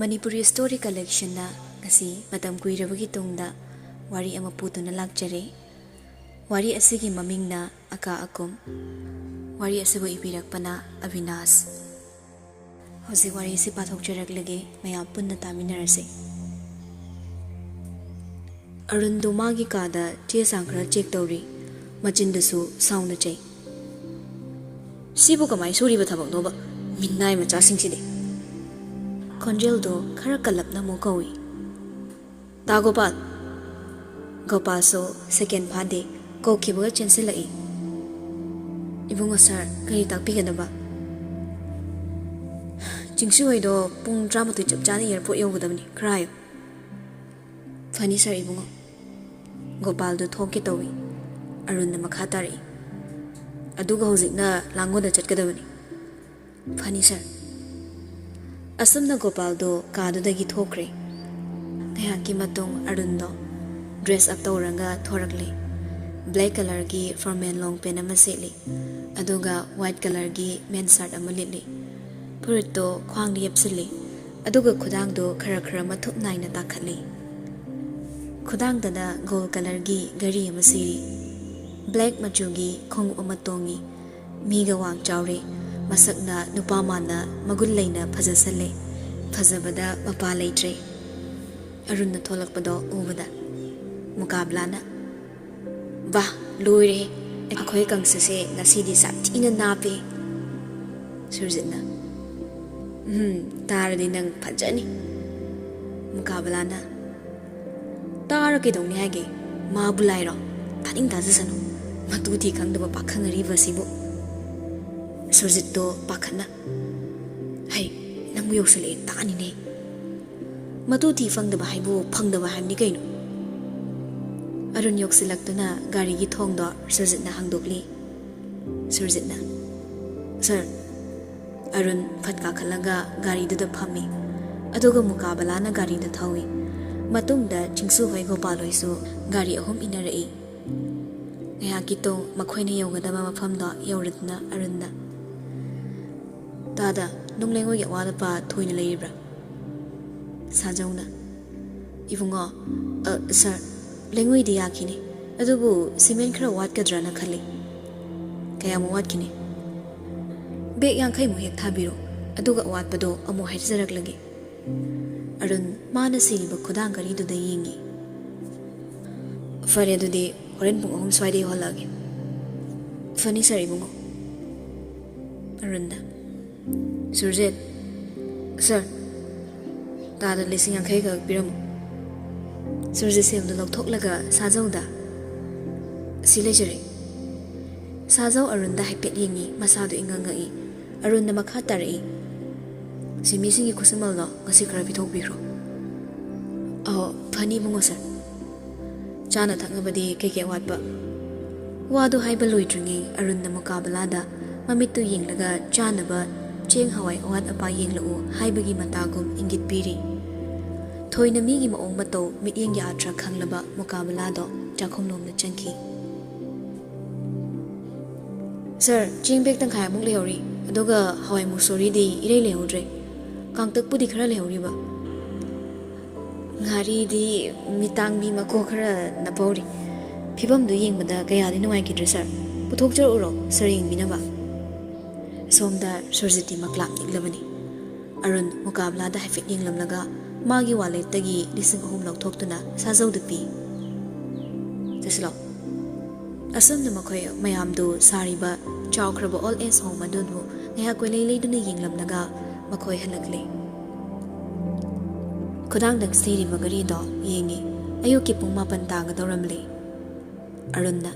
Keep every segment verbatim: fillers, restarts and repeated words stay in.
Manipuri story ꯀꯂꯦꯛꯁꯟꯅ ꯉꯁꯤ ꯃꯇꯝ ꯀꯨꯏꯔꯕꯒꯤ ꯇꯨꯡꯗ ꯋꯥꯔꯤ ꯑꯃ ꯄꯨꯗꯨꯅ ꯂꯥꯛꯆꯔꯦ꯫ ꯋꯥꯔꯤ ꯑꯁꯤꯒꯤ ꯃꯃꯤꯡꯅ ꯑꯀꯥ ꯑꯀꯨꯝ꯫ ꯋꯥꯔꯤ ꯑꯁꯤꯕꯨ ꯏꯕꯤꯔꯛꯄꯅ ꯑꯕꯤꯅꯥꯁ꯫ ꯍꯧꯖꯤꯛ ꯋꯥꯔꯤ ꯑꯁꯤ ꯄꯥꯊꯣꯛꯆꯔꯛꯂꯒꯦ, ꯃꯌꯥꯝ ꯄꯨꯟꯅ ꯇꯥꯃꯤꯟꯅꯔꯁꯤ꯫ ꯑꯔꯨꯟꯗꯨ ꯃꯥꯒꯤ ꯀꯥꯗ ꯆꯦ ꯆꯥꯡ ꯈꯔ ꯆꯦꯛ ꯇꯧꯔꯤ꯫ ꯃꯆꯤꯟꯗꯨꯁꯨ ꯁꯥꯎꯅ ꯆꯩ꯫ "ꯁꯤꯕꯨ ꯀꯃꯥꯏ ꯁꯨꯔꯤꯕ ꯊꯕꯛꯅꯣꯕ? ꯃꯤꯅꯥꯏ ꯃꯆꯥꯁꯤꯡꯁꯤꯗꯤ!" ꯈꯣꯟꯖꯦꯜꯗꯣ ꯈꯔ ꯀꯜꯂꯞꯅ ꯑꯃꯨꯛ ꯀꯧꯏ꯫ "ꯇꯥ ꯒꯣꯄꯥꯜ!" ꯒꯣꯄꯥꯜꯁꯨ ꯁꯦꯀꯦꯟ ꯐꯥꯗꯦ, ꯀꯧꯈꯤꯕꯒ ꯆꯦꯟꯁꯤꯜꯂꯛꯏ꯫ "ꯏꯕꯨꯡꯉꯣ ꯁꯥꯔ, ꯀꯔꯤ ꯇꯥꯛꯄꯤꯒꯗꯕ?" "ꯆꯤꯡꯁꯨ ꯍꯣꯏꯗꯣ ꯄꯨꯡ ꯇꯔꯥꯃꯥꯊꯣꯏ ꯆꯞ ꯆꯥꯅ ꯑꯦꯌꯥꯔꯄꯣꯔꯠ ꯌꯧꯒꯗꯕꯅꯤ, ꯈꯔ ꯍꯥꯏꯌꯨ꯫" "ꯐꯅꯤ ꯁꯥꯔ, ꯏꯕꯨꯡꯉꯣ꯫" ꯒꯣꯄꯥꯜꯗꯨ ꯊꯣꯛꯀꯦ ꯇꯧꯏ꯫ ꯑꯔꯨꯟꯅ ꯃꯈꯥ ꯇꯥꯔꯛꯏ, "ꯑꯗꯨꯒ ꯍꯧꯖꯤꯛꯅ ꯂꯥꯡꯒꯣꯜꯗ ꯆꯠꯀꯗꯕꯅꯤ꯫" "ꯐꯅꯤ ꯁꯥꯔ꯫" ꯑꯁꯨꯝꯅ ꯒꯣꯄꯥꯜꯗꯣ ꯀꯥꯗꯨꯗꯒꯤ ꯊꯣꯛꯈ꯭ꯔꯦ꯫ ꯉꯥꯏꯍꯥꯛꯀꯤ ꯃꯇꯨꯡ ꯑꯔꯨꯟꯗꯣ ꯗ꯭ꯔꯦꯁ ꯑꯞ ꯇꯧꯔꯒ ꯊꯣꯔꯛꯂꯦ꯫ ꯕ꯭ꯂꯦꯛ ꯀꯂꯔꯒꯤ ꯐꯣꯔꯃꯦꯜ ꯂꯣꯡ ꯄꯦꯟ ꯑꯃ ꯁꯦꯠꯂꯤ, ꯑꯗꯨꯒ ꯋꯥꯏꯠ ꯀꯂꯔꯒꯤ ꯃꯦꯟ ꯁꯥꯔꯠ ꯑꯃ ꯂꯤꯠꯂꯤ꯫ ꯐꯨꯔꯤꯠꯇꯣ ꯈ꯭ꯋꯥꯡꯗ ꯌꯦꯞꯁꯤꯜꯂꯤ, ꯑꯗꯨꯒ ꯈꯨꯗꯥꯡꯗꯣ ꯈꯔ ꯈꯔ ꯃꯊꯨꯞ ꯅꯥꯏꯅ ꯇꯥꯈꯠꯂꯤ꯫ ꯈꯨꯗꯥꯡꯗꯅ ꯒꯣꯜ ꯀꯂꯔꯒꯤ ꯘꯔꯤ ꯑꯃ ꯁꯤꯔꯤ꯫ ꯕ꯭ꯂꯦꯛ ꯃꯆꯨꯒꯤ ꯈꯣꯡꯎꯞ ꯑꯃ ꯇꯣꯡꯉꯤ꯫ ꯃꯤꯒ ꯋꯥꯡ ꯆꯥꯎꯔꯦ꯫ ꯃꯁꯛꯅ ꯅꯨꯄꯥ ꯃꯥꯟꯅ ꯃꯒꯨꯟ ꯂꯩꯅ ꯐꯖꯁꯜꯂꯦ꯫ ꯐꯖꯕꯗ ꯃꯄꯥ ꯂꯩꯇ꯭ꯔꯦ꯫ ꯑꯔꯨꯟꯅ ꯊꯣꯛꯂꯛꯄꯗꯣ ꯎꯕꯗ ꯃꯨꯀꯥꯕꯂꯥꯅ, "ꯕꯥ, ꯂꯣꯏꯔꯦꯍꯦ! ꯑꯩꯈꯣꯏ ꯀꯪꯁꯁꯦ ꯉꯁꯤꯗꯤ ꯁꯥꯊꯤꯅ ꯅꯥꯞꯄꯦ꯫" ꯁꯨꯔꯖꯤꯠꯅ, "ꯎꯝ, ꯇꯥꯔꯗꯤ ꯅꯪ ꯐꯖꯅꯤ꯫" ꯃꯨꯀꯥꯕꯂꯥꯅ, "ꯇꯥꯔ ꯀꯩꯗꯧꯅꯤ ꯍꯥꯏꯒꯦ? ꯃꯥꯕꯨ ꯂꯥꯏꯔꯣ? ꯇꯥꯅꯤꯡ ꯇꯥꯖꯁꯅꯨ꯫ ꯃꯇꯨ ꯊꯤ ꯈꯪꯗꯕ ꯄꯥꯈꯪ ꯑꯔꯤꯕ ꯑꯁꯤꯕꯨ꯫" ꯁꯨꯔꯖꯤꯠꯇꯣ ꯄꯥꯈꯠꯅ, "ꯍꯩ, ꯅꯪꯕꯨ ꯌꯧꯁꯜꯂꯛꯑꯦ, ꯇꯥꯅꯤꯅꯦ꯫ ꯃꯇꯨ ꯊꯤ ꯐꯪꯗꯕ ꯍꯥꯏꯕꯨ ꯐꯪꯗꯕ ꯍꯥꯏꯕꯅꯤ ꯀꯩꯅꯣ?" ꯑꯔꯨꯟ ꯌꯧꯁꯤꯜꯂꯛꯇꯨꯅ ꯒꯥꯔꯤꯒꯤ ꯊꯣꯡꯗꯣ ꯁꯨꯔꯖꯤꯠꯅ ꯍꯥꯡꯗꯣꯛꯂꯤ꯫ ꯁꯨꯔꯖꯤꯠꯅ, "ꯁꯥꯔ꯫" ꯑꯔꯨꯟ ꯐꯠ ꯀꯥꯈꯠꯂꯒ ꯒꯥꯔꯤꯗꯨꯗ ꯐꯝꯃꯤ꯫ ꯑꯗꯨꯒ ꯃꯨꯀꯥꯕꯂꯥꯅ ꯒꯥꯔꯤꯗꯨ ꯊꯧꯏ꯫ ꯃꯇꯨꯡꯗ ꯆꯤꯡꯁꯨ ꯍꯣꯏ ꯒꯣꯄꯥꯜ ꯍꯣꯏꯁꯨ ꯒꯥꯔꯤ ꯑꯍꯨꯝ ꯏꯟꯅꯔꯛꯏ꯫ ꯉꯥꯏꯍꯥꯛꯀꯤ ꯇꯨꯡ ꯃꯈꯣꯏꯅ ꯌꯧꯒꯗꯕ ꯃꯐꯝꯗꯣ ꯌꯧꯔꯗꯨꯅ ꯑꯔꯨꯟꯅ, "ꯇꯥꯗ, ꯅꯨꯡꯂꯦꯡꯉꯣꯏꯒꯤ ꯑꯋꯥꯠ ꯑꯄꯥ ꯊꯣꯏꯅ ꯂꯩꯔꯤꯕ꯭ꯔꯥ?" ꯁꯥꯖꯧꯅ, "ꯏꯕꯨꯡꯉꯣ, ꯑ, ꯁꯥꯔ, ꯂꯩꯉꯣꯏꯗꯤ ꯌꯥꯈꯤꯅꯤ, ꯑꯗꯨꯕꯨ ꯁꯤꯃꯦꯟ ꯈꯔ ꯋꯥꯠꯀꯗ꯭ꯔꯅ ꯈꯜꯂꯤ꯫ ꯀꯌꯥꯃꯨꯛ ꯋꯥꯠꯈꯤꯅꯤ?" "ꯕꯦꯒ ꯌꯥꯡꯈꯩꯃꯨꯛ ꯍꯦꯛ ꯊꯥꯕꯤꯔꯣ, ꯑꯗꯨꯒ ꯑꯋꯥꯠꯄꯗꯣ ꯑꯃꯨꯛ ꯍꯥꯏꯖꯔꯛꯂꯒꯦ꯫" ꯑꯔꯨꯟ ꯃꯥꯅ ꯁꯤꯔꯤꯕ ꯈꯨꯗꯥꯡ ꯘꯔꯤꯗꯨꯗ ꯌꯦꯡꯉꯤ꯫ "ꯐꯔꯦ, ꯑꯗꯨꯗꯤ ꯍꯣꯔꯦꯟ ꯄꯨꯡ ꯑꯍꯨꯝ ꯁ꯭ꯋꯥꯏꯗ ꯌꯧꯍꯜꯂꯛꯑꯒꯦ꯫" "ꯐꯅꯤ ꯁꯥꯔ, ꯏꯕꯨꯡꯉꯣ꯫" ꯑꯔꯨꯟꯗ, "ꯁꯨꯔꯖꯤꯠ, ꯁꯥꯔ, ꯇꯥꯗ ꯂꯤꯁꯤꯡ ꯌꯥꯡꯈꯩ ꯈꯛ ꯄꯤꯔꯝꯃꯨ꯫" ꯁꯨꯔꯖꯤꯠ ꯁꯦꯜꯗꯨ ꯂꯧꯊꯣꯛꯂꯒ ꯁꯥꯖꯧꯗ, "ꯁꯤ ꯂꯩꯖꯔꯦ꯫" ꯁꯥꯖꯧ ꯑꯔꯨꯟꯗ ꯍꯥꯏꯐꯦꯠ ꯌꯦꯡꯉꯤ, ꯃꯁꯥꯗꯨ ꯏꯉꯛ ꯉꯛꯏ꯫ ꯑꯔꯨꯟꯗ ꯃꯈꯥ ꯇꯥꯔꯛꯏ, "ꯁꯤꯟꯃꯤꯁꯤꯡꯒꯤ ꯈꯨꯠꯁꯨꯃꯜꯗꯣ ꯉꯁꯤ ꯈꯔ ꯄꯤꯊꯣꯛꯄꯤꯈ꯭ꯔꯣ꯫" "ꯑꯍꯣ, ꯐꯅꯤ ꯏꯕꯨꯡꯉꯣ ꯁꯥꯔ꯫" ꯆꯥꯅ ꯊꯛꯅꯕꯗꯤ ꯀꯩꯀꯩ ꯑꯋꯥꯠꯄ? ꯋꯥꯗꯨ ꯍꯥꯏꯕ ꯂꯣꯏꯗ꯭ꯔꯤꯉꯩ ꯑꯔꯨꯟꯅ ꯃꯨꯀꯥꯕꯂꯥꯗ ꯃꯃꯤꯠꯇꯨ ꯌꯦꯡꯂꯒ ꯆꯥꯅꯕ ꯆꯦꯡ ꯍꯋꯥꯏ ꯑꯋꯥꯠ ꯑꯄꯥ ꯌꯦꯡꯂꯛꯎ ꯍꯥꯏꯕꯒꯤ ꯃꯇꯥꯒꯨꯝ ꯏꯪꯒꯤꯠ ꯄꯤꯔꯤ꯫ ꯊꯣꯏꯅ ꯃꯤꯒꯤ ꯃꯑꯣꯡ ꯃꯇꯧ, ꯃꯤꯠꯌꯦꯡꯒꯤ ꯑꯥꯊ꯭ꯔ ꯈꯪꯂꯕ ꯃꯨꯀꯥꯕꯂꯥꯗꯣ ꯆꯥꯛꯈꯨꯝꯂꯣꯝꯗ ꯆꯪꯈꯤ꯫ "ꯁꯥꯔ, ꯆꯦꯡ ꯕꯦꯒ ꯇꯪꯈꯥꯏꯃꯨꯛ ꯂꯩꯍꯧꯔꯤ, ꯑꯗꯨꯒ ꯍꯋꯥꯏ ꯃꯨꯛꯁꯣꯔꯤꯗꯤ ꯏꯔꯩ ꯂꯩꯍꯧꯗ꯭ꯔꯦ꯫ ꯀꯥꯡꯇꯛꯄꯨꯗꯤ ꯈꯔ ꯂꯩꯍꯧꯔꯤꯕ꯫ ꯉꯥꯔꯤꯗꯤ ꯃꯤꯇꯥꯡꯕꯤ ꯃꯀꯣꯛ ꯈꯔ ꯅꯞꯍꯧꯔꯤ꯫ ꯐꯤꯕꯝꯗꯨ ꯌꯦꯡꯕꯗ ꯀꯌꯥꯗꯤ ꯅꯨꯡꯉꯥꯏꯈꯤꯗ꯭ꯔꯦ ꯁꯥꯔ꯫ ꯄꯨꯊꯣꯛꯆꯔꯛꯎꯔꯣ ꯁꯥꯔ ꯌꯦꯡꯕꯤꯅꯕ?" ꯁꯣꯝꯗ ꯁꯨꯔꯖꯤꯠꯇꯤ ꯃꯀ꯭ꯂꯥꯞ ꯅꯤꯛꯂꯕꯅꯤ꯫ ꯑꯔꯨꯟ ꯃꯨꯀꯥꯕꯂꯥꯗ ꯍꯥꯏꯐꯦꯠ ꯌꯦꯡꯂꯝꯂꯒ ꯃꯥꯒꯤ ꯋꯥꯂꯦꯠꯇꯒꯤ ꯂꯤꯁꯤꯡ ꯑꯍꯨꯝ ꯂꯧꯊꯣꯛꯇꯨꯅ ꯁꯥꯖꯧꯗ ꯄꯤ꯫ "ꯆꯠꯁꯤꯜꯂꯣ꯫" ꯑꯁꯨꯝꯅ ꯃꯈꯣꯏ ꯃꯌꯥꯝꯗꯨ ꯁꯥꯔꯤꯕ ꯆꯥꯎꯈ꯭ꯔꯕ ꯑꯣꯜ ꯑꯦꯖ ꯍꯣꯝ ꯑꯗꯨꯕꯨ ꯉꯥꯏꯍꯥꯛ ꯀꯣꯏꯂꯩ ꯂꯩꯗꯨꯅ ꯌꯦꯡꯂꯝꯂꯒ ꯃꯈꯣꯏ ꯍꯜꯂꯛꯂꯦ꯫ ꯈꯨꯗꯥꯡꯗ ꯁꯤꯔꯤꯕ ꯘꯔꯤꯗꯣ ꯌꯦꯡꯉꯤ꯫ ꯑꯌꯨꯛꯀꯤ ꯄꯨꯡ ꯃꯥꯄꯟ ꯇꯥꯒꯗꯧꯔꯝꯂꯦ꯫ ꯑꯔꯨꯟꯅ,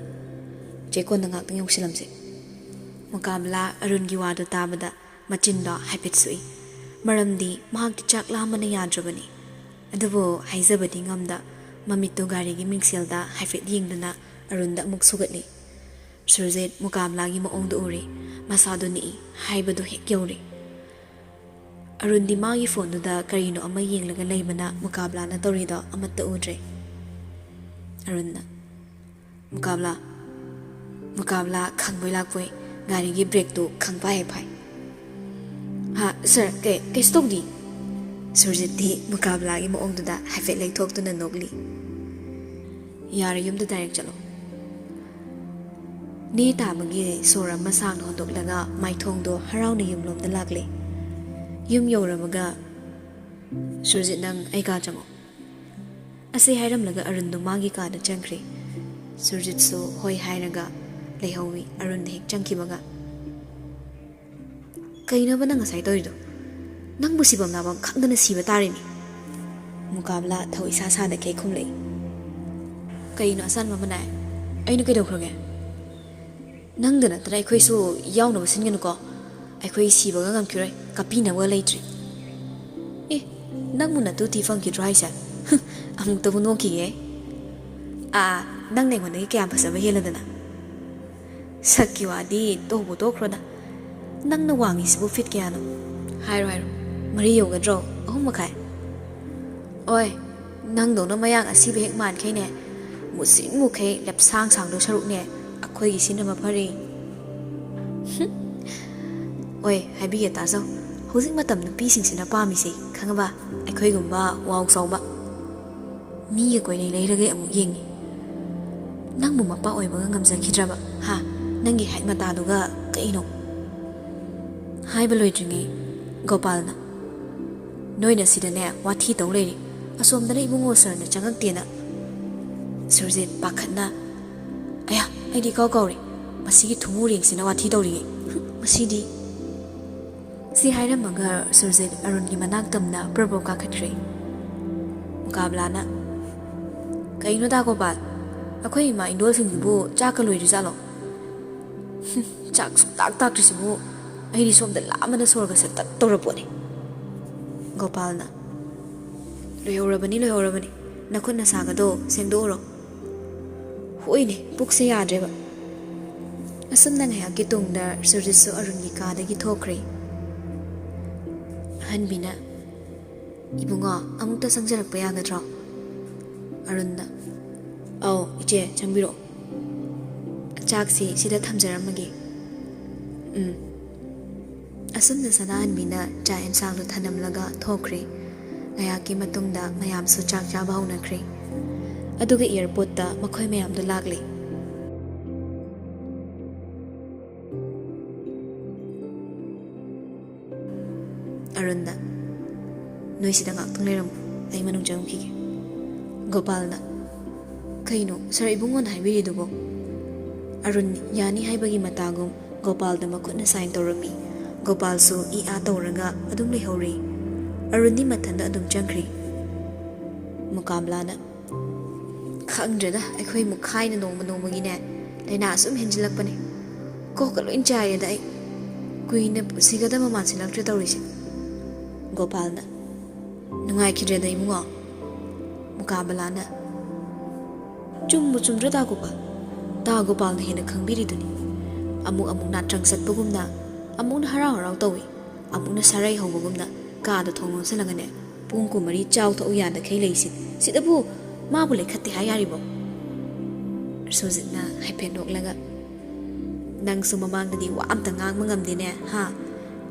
"ꯆꯦ, ꯀꯣꯟꯅ ꯉꯥꯛꯇꯪ ꯌꯧꯁꯤꯜꯂꯝꯁꯦ꯫" ꯃꯨꯀꯥꯕꯂꯥ ꯑꯔꯨꯟꯒꯤ ꯋꯥꯗꯨ ꯇꯥꯕꯗ ꯃꯆꯤꯟꯗꯣ ꯍꯥꯏꯐꯦꯠ ꯁꯨꯛꯏ꯫ ꯃꯔꯝꯗꯤ ꯃꯍꯥꯛꯇꯤ ꯆꯥꯛ ꯂꯥꯝꯕꯅ ꯌꯥꯗ꯭ꯔꯕꯅꯤ꯫ ꯑꯗꯨꯕꯨ ꯍꯥꯏꯖꯕꯗꯤ ꯉꯝꯗ, ꯃꯃꯤꯠꯇꯨ ꯒꯥꯔꯤꯒꯤ ꯃꯤꯡꯁꯦꯜꯗ ꯍꯥꯏꯐꯦꯠ ꯌꯦꯡꯗꯨꯅ ꯑꯔꯨꯟꯗ ꯑꯃꯨꯛ ꯁꯨꯒꯠꯂꯤ꯫ ꯁꯨꯔꯖꯤꯠ ꯃꯨꯀꯥꯕꯂꯥꯒꯤ ꯃꯑꯣꯡꯗꯨ ꯎꯔꯦ꯫ ꯃꯁꯥꯗꯨ ꯅꯤꯛꯏ꯫ ꯍꯥꯏꯕꯗꯨ ꯍꯦꯛ ꯌꯧꯔꯦ꯫ ꯑꯔꯨꯟꯗꯤ ꯃꯥꯒꯤ ꯐꯣꯟꯗꯨꯗ ꯀꯔꯤꯅꯣ ꯑꯃ ꯌꯦꯡꯂꯒ ꯂꯩꯕꯅ ꯃꯨꯀꯥꯕꯂꯥꯅ ꯇꯧꯔꯤꯗꯣ ꯑꯃꯠꯇ ꯎꯗ꯭ꯔꯦ꯫ ꯑꯔꯨꯟꯅ, "ꯃꯨꯀꯥꯕꯂꯥ, ꯃꯨꯀꯥꯕꯂꯥ, ꯈꯪꯕꯣꯏ ꯂꯥꯛꯄꯣꯏ ꯒꯥꯔꯤꯒꯤ ꯕ꯭ꯔꯦꯛꯇꯨ ꯈꯪꯐꯥꯏ ꯍꯦꯛ ꯐꯥꯏ꯫" "ꯍꯥ, ꯁꯥꯔ, ꯀꯩ, ꯀꯩꯁꯨ ꯇꯧꯗꯤ꯫" ꯁꯨꯔꯖꯤꯠꯇꯤ ꯃꯨꯀꯥꯕꯂꯥꯒꯤ ꯃꯑꯣꯡꯗꯨꯗ ꯍꯥꯏꯐꯦꯠ ꯂꯩꯊꯣꯛꯇꯨꯅ ꯅꯣꯛꯂꯤ꯫ "ꯌꯥꯔꯦ, ꯌꯨꯝꯗ ꯗꯥꯏꯔꯦꯛ ꯆꯠꯂꯣ꯫" ꯅꯦ ꯇꯥꯕꯒꯤ ꯁꯣꯔ ꯑꯃ ꯁꯥꯡꯅ ꯍꯣꯟꯗꯣꯛꯂꯒ ꯃꯥꯏꯊꯣꯡꯗꯣ ꯍꯔꯥꯎꯅ ꯌꯨꯝꯂꯣꯝꯗ ꯂꯥꯛꯂꯦ꯫ ꯌꯨꯝ ꯌꯧꯔꯕꯒ, "ꯁꯨꯔꯖꯤꯠ, ꯅꯪ ꯑꯩ ꯀꯥ ꯆꯪꯉꯣ꯫" ꯑꯁꯤ ꯍꯥꯏꯔꯝꯂꯒ ꯑꯔꯨꯟꯗꯣ ꯃꯥꯒꯤ ꯀꯥꯗ ꯆꯪꯈ꯭ꯔꯦ꯫ ꯁꯨꯔꯖꯤꯠꯁꯨ ꯍꯣꯏ ꯍꯥꯏꯔꯒ ꯂꯩꯍꯧꯋꯤ꯫ ꯑꯔꯨꯟ ꯍꯦꯛ ꯆꯪꯈꯤꯕꯒ, "ꯀꯩꯅꯣꯕ ꯅꯪ ꯉꯁꯥꯏ ꯇꯧꯔꯤꯗꯣ? ꯅꯪꯕꯨ ꯁꯤꯐꯝ ꯂꯥꯛꯐꯝ ꯈꯪꯗꯅ ꯁꯤꯕ ꯇꯥꯔꯦꯅꯦ꯫" ꯃꯨꯀꯥꯕꯂꯥ ꯊꯧ ꯏꯁꯥ ꯁꯥꯗꯈꯩ ꯈꯨꯝꯂꯛꯏ꯫ "ꯀꯩꯅꯣ ꯑꯁꯥꯟꯕ ꯃꯅꯥꯏ? ꯑꯩꯅ ꯀꯩꯗꯧꯈ꯭ꯔꯒꯦ? ꯅꯪꯗ ꯅꯠꯇꯅ ꯑꯩꯈꯣꯏꯁꯨ ꯌꯥꯎꯅꯕ ꯁꯤꯟꯒꯅꯨꯀꯣ꯫ ꯑꯩꯈꯣꯏ ꯁꯤꯕꯒ ꯉꯝꯈꯤꯔꯣꯏ, ꯀꯞꯄꯤꯅꯕꯒ ꯂꯩꯇ꯭ꯔꯦ꯫" "ꯑꯦ, ꯅꯪꯕꯨ ꯅꯇꯨ ꯊꯤ ꯐꯪꯈꯤꯗ꯭ꯔꯣ ꯍꯥꯏꯁꯦ?" ꯑꯃꯨꯛꯇꯕꯨ ꯅꯣꯛꯈꯤꯒꯦ꯫ "ꯑꯥ, ꯅꯪꯅ ꯑꯩꯉꯣꯟꯗꯒꯤ ꯀꯌꯥꯝ ꯐꯖꯕ ꯍꯦꯜꯂꯗꯅ?" "ꯁꯛꯀꯤ ꯋꯥꯗꯤ ꯇꯣꯛꯄꯨ ꯇꯣꯛꯈ꯭ꯔꯣꯗ꯫ ꯅꯪꯅ ꯋꯥꯡꯉꯤꯁꯤꯕꯨ ꯐꯤꯠ ꯀꯌꯥꯅꯣ? ꯍꯥꯏꯔꯣ, ꯍꯥꯏꯔꯣ꯫ ꯃꯔꯤ ꯌꯧꯒꯗ꯭ꯔꯣ? ꯑꯍꯨꯝ ꯃꯈꯥꯏ?" "ꯑꯣꯏ, ꯅꯪꯗꯧꯅ ꯃꯌꯥꯡ ꯑꯁꯤꯕ ꯍꯦꯛ ꯃꯥꯟꯈꯩꯅꯦ, ꯃꯨꯁꯤꯡ ꯃꯨꯈꯩ ꯂꯦꯞꯁꯥꯡ ꯁꯥꯡꯗꯧ ꯁꯔꯨꯛꯅꯦ, ꯑꯩꯈꯣꯏꯒꯤ ꯁꯤꯅ ꯃꯐꯔꯦ꯫" "ꯑꯣꯏ, ꯍꯥꯏꯕꯤꯒꯦ ꯇꯥꯖꯧ, ꯍꯧꯖꯤꯛ ꯃꯇꯝ ꯅꯨꯄꯤꯁꯤꯡꯁꯤꯅ ꯄꯥꯝꯃꯤꯁꯦ ꯈꯪꯉꯕ? ꯑꯩꯈꯣꯏꯒꯨꯝꯕ ꯋꯥꯎ ꯆꯥꯎꯕ꯫ ꯃꯤꯒ ꯀꯣꯏꯂꯩ ꯂꯩꯔꯒ ꯑꯃꯨꯛ ꯌꯦꯡꯉꯤ꯫ ꯅꯪꯕꯨ ꯃꯄꯥ ꯑꯣꯏꯕꯒ ꯉꯝꯖꯈꯤꯗ꯭ꯔꯕ, ꯍꯥ? ꯅꯪꯒꯤ ꯍꯥꯏꯠ ꯃꯇꯥꯗꯨꯒ ꯀꯩꯅꯣ?" ꯍꯥꯏꯕ ꯂꯣꯏꯗ꯭ꯔꯤꯉꯩ ꯒꯣꯄꯥꯜꯅ, "ꯅꯣꯏꯅ ꯁꯤꯗꯅꯦ ꯋꯥꯊꯤ ꯇꯧ ꯂꯩꯔꯦ, ꯑꯁꯣꯝꯗꯅ ꯏꯕꯨꯡꯉꯣ ꯁꯔꯅ ꯆꯪꯉꯛꯇꯦꯅ꯫" ꯁꯨꯔꯖꯤꯠ ꯄꯥꯈꯠꯅ, "ꯑꯌꯥ, ꯑꯩꯗꯤ ꯏꯀꯥꯎ ꯀꯥꯎꯔꯦ, ꯃꯁꯤꯒꯤ ꯊꯨꯃꯨꯔꯦꯡꯁꯤꯅ ꯋꯥꯊꯤ ꯇꯧꯔꯤꯌꯦ꯫ ꯍꯨꯝ, ꯃꯁꯤꯗꯤ꯫" ꯁꯤ ꯍꯥꯏꯔꯝꯃꯒ ꯁꯨꯔꯖꯤꯠ ꯑꯔꯨꯟꯒꯤ ꯃꯅꯥꯛ ꯇꯝꯅ ꯄ꯭ꯔꯞ ꯄ꯭ꯔꯞ ꯀꯥꯈꯠꯈ꯭ꯔꯦ꯫ ꯃꯨꯀꯥꯕꯂꯥꯅ, "ꯀꯩꯅꯣ ꯗꯥ ꯒꯣꯄꯥꯜ, ꯑꯩꯈꯣꯏ ꯏꯃꯥ ꯏꯟꯗꯣꯜꯁꯤꯡꯗꯨꯕꯨ ꯆꯥꯛꯀ ꯂꯣꯏꯗ꯭ꯔꯤꯖꯥꯠꯂꯣ? ꯍꯨꯝ, ꯆꯥꯛ ꯁꯨꯛꯇꯥꯛ ꯇꯥꯛꯇ꯭ꯔꯤꯁꯤꯕꯨ ꯑꯩꯗꯤ ꯁꯣꯝꯗ ꯂꯥꯝꯕꯅ ꯁꯣꯔꯒ ꯁꯠ ꯇꯠ ꯇꯧꯔ ꯄꯣꯠꯅꯤ꯫" ꯒꯣꯄꯥꯜꯅ, "ꯂꯣꯏꯍꯧꯔꯕꯅꯤ, ꯂꯣꯏꯍꯧꯔꯕꯅꯤ꯫ ꯅꯈꯨꯠ ꯅꯁꯥꯒꯗꯣ ꯁꯦꯡꯗꯣꯛꯎꯔꯣ꯫" ꯍꯣꯏꯅꯦ, ꯄꯨꯛꯁꯦ ꯌꯥꯗ꯭ꯔꯦꯕ꯫ ꯑꯁꯨꯝꯅ ꯉꯥꯏꯍꯥꯛꯀꯤ ꯇꯨꯡꯗ ꯁꯨꯔꯖꯤꯠꯁꯨ ꯑꯔꯨꯟꯒꯤ ꯀꯥꯗꯒꯤ ꯊꯣꯛꯈ꯭ꯔꯦ꯫ ꯑꯍꯟꯕꯤꯅ, "ꯏꯕꯨꯡꯉꯣ, ꯑꯃꯨꯛꯇ ꯆꯪꯖꯔꯛꯄ ꯌꯥꯒꯗ꯭ꯔꯣ?" ꯑꯔꯨꯟꯅ, "ꯑꯧ, ꯏꯆꯦ, ꯆꯪꯕꯤꯔꯛꯑꯣ꯫ ꯆꯥꯛꯁꯤ ꯁꯤꯗ ꯊꯝꯖꯔꯝꯃꯒꯦ꯫" ꯎꯝ꯫ ꯑꯁꯨꯝꯅ ꯁꯅꯥꯍꯟꯕꯤꯅ ꯆꯥꯛ ꯌꯦꯟꯁꯥꯡꯗꯨ ꯊꯅꯝꯂꯒ ꯊꯣꯛꯈ꯭ꯔꯦ꯫ ꯉꯥꯏꯍꯥꯛꯀꯤ ꯃꯇꯨꯡꯗ ꯃꯌꯥꯝꯁꯨ ꯆꯥꯛ ꯆꯥꯕ ꯍꯧꯅꯈ꯭ꯔꯦ꯫ ꯑꯗꯨꯒ ꯑꯦꯌꯥꯔꯄꯣꯔꯠꯇ ꯃꯈꯣꯏ ꯃꯌꯥꯝꯗꯨ ꯂꯥꯛꯂꯦ꯫ ꯑꯔꯨꯟꯅ, "ꯅꯣꯏ ꯁꯤꯗ ꯉꯥꯛꯇꯪ ꯂꯩꯔꯝꯃꯨ, ꯑꯩ ꯃꯅꯨꯡ ꯆꯪꯉꯨꯈꯤꯒꯦ꯫" ꯒꯣꯄꯥꯜꯅ, "ꯀꯩꯅꯣ ꯁꯥꯔ, ꯏꯕꯨꯡꯉꯣꯅ ꯍꯥꯏꯕꯤꯔꯤꯗꯨꯕꯣ?" ꯑꯔꯨꯟ ꯌꯥꯅꯤ ꯍꯥꯏꯕꯒꯤ ꯃꯇꯥꯒꯨꯝ ꯒꯣꯄꯥꯜꯗ ꯃꯈꯨꯠꯅ ꯁꯥꯏꯟ ꯇꯧꯔꯝꯃꯤ꯫ ꯒꯣꯄꯥꯜꯁꯨ ꯏ ꯑꯥ ꯇꯧꯔꯒ ꯑꯗꯨꯝ ꯂꯩꯍꯧꯔꯤ꯫ ꯑꯔꯨꯟꯗꯤ ꯃꯊꯟꯗ ꯑꯗꯨꯝ ꯆꯪꯈ꯭ꯔꯤ꯫ ꯃꯨꯀꯥꯝꯂꯥꯅ, "ꯈꯪꯗ꯭ꯔꯦꯗ, ꯑꯩꯈꯣꯏ ꯃꯨꯛꯈꯥꯏꯅ ꯅꯣꯡꯃ ꯅꯣꯡꯃꯒꯤꯅꯦ ꯂꯥꯏꯅꯥ ꯁꯨꯝ ꯍꯦꯟꯖꯤꯜꯂꯛꯄꯅꯦ꯫ ꯀꯣꯛꯀ ꯂꯣꯏ ꯆꯥꯏꯔꯦꯗ ꯑꯩ꯫ ꯀꯨꯏꯅ ꯄꯨꯟꯁꯤꯒꯗꯕ ꯃꯥꯟꯁꯤꯜꯂꯛꯇ꯭ꯔꯦ ꯇꯧꯔꯤꯁꯦ꯫" ꯒꯣꯄꯥꯜꯅ, "ꯅꯨꯡꯉꯥꯏꯈꯤꯗ꯭ꯔꯦꯗ ꯏꯕꯨꯡꯉꯣ꯫" ꯃꯨꯀꯥꯕꯂꯥꯅ, "ꯆꯨꯝꯕꯨ ꯆꯨꯝꯗ꯭ꯔꯣ ꯇꯥ ꯒꯣꯄꯥꯜ? ꯇꯥ ꯒꯣꯄꯥꯜꯅ ꯍꯦꯟꯅ ꯈꯪꯕꯤꯔꯤꯗꯨꯅꯤ꯫ ꯑꯃꯨꯛ ꯑꯃꯨꯛ ꯅꯥꯠ ꯆꯪ ꯆꯠꯄꯒꯨꯝꯅ, ꯑꯃꯨꯛꯅ ꯍꯔꯥꯎ ꯍꯔꯥꯎ ꯇꯧꯏ, ꯑꯃꯨꯛꯅ ꯁꯥꯔꯩ ꯍꯧꯕꯒꯨꯝꯅ ꯀꯥꯗ ꯊꯣꯡ ꯂꯣꯟꯁꯤꯜꯂꯒꯅꯦ ꯄꯨꯡ ꯀꯨꯟꯃꯔꯤ ꯆꯥꯎ ꯊꯛꯎ ꯌꯥꯗꯈꯩ ꯂꯩꯁꯤ꯫ ꯁꯤꯗꯕꯨ ꯃꯥꯕꯨ ꯂꯩꯈꯠꯇꯦ ꯍꯥꯏ ꯌꯥꯔꯤꯕꯣ?" ꯁꯨꯔꯖꯤꯠꯅ ꯍꯥꯏꯐꯦꯠ ꯅꯣꯛꯂꯒ, "ꯅꯪꯁꯨ ꯃꯃꯥꯡꯗꯗꯤ ꯋꯥ ꯑꯝꯇ ꯉꯥꯡꯕ ꯉꯝꯗꯦꯅꯦ, ꯍꯥ?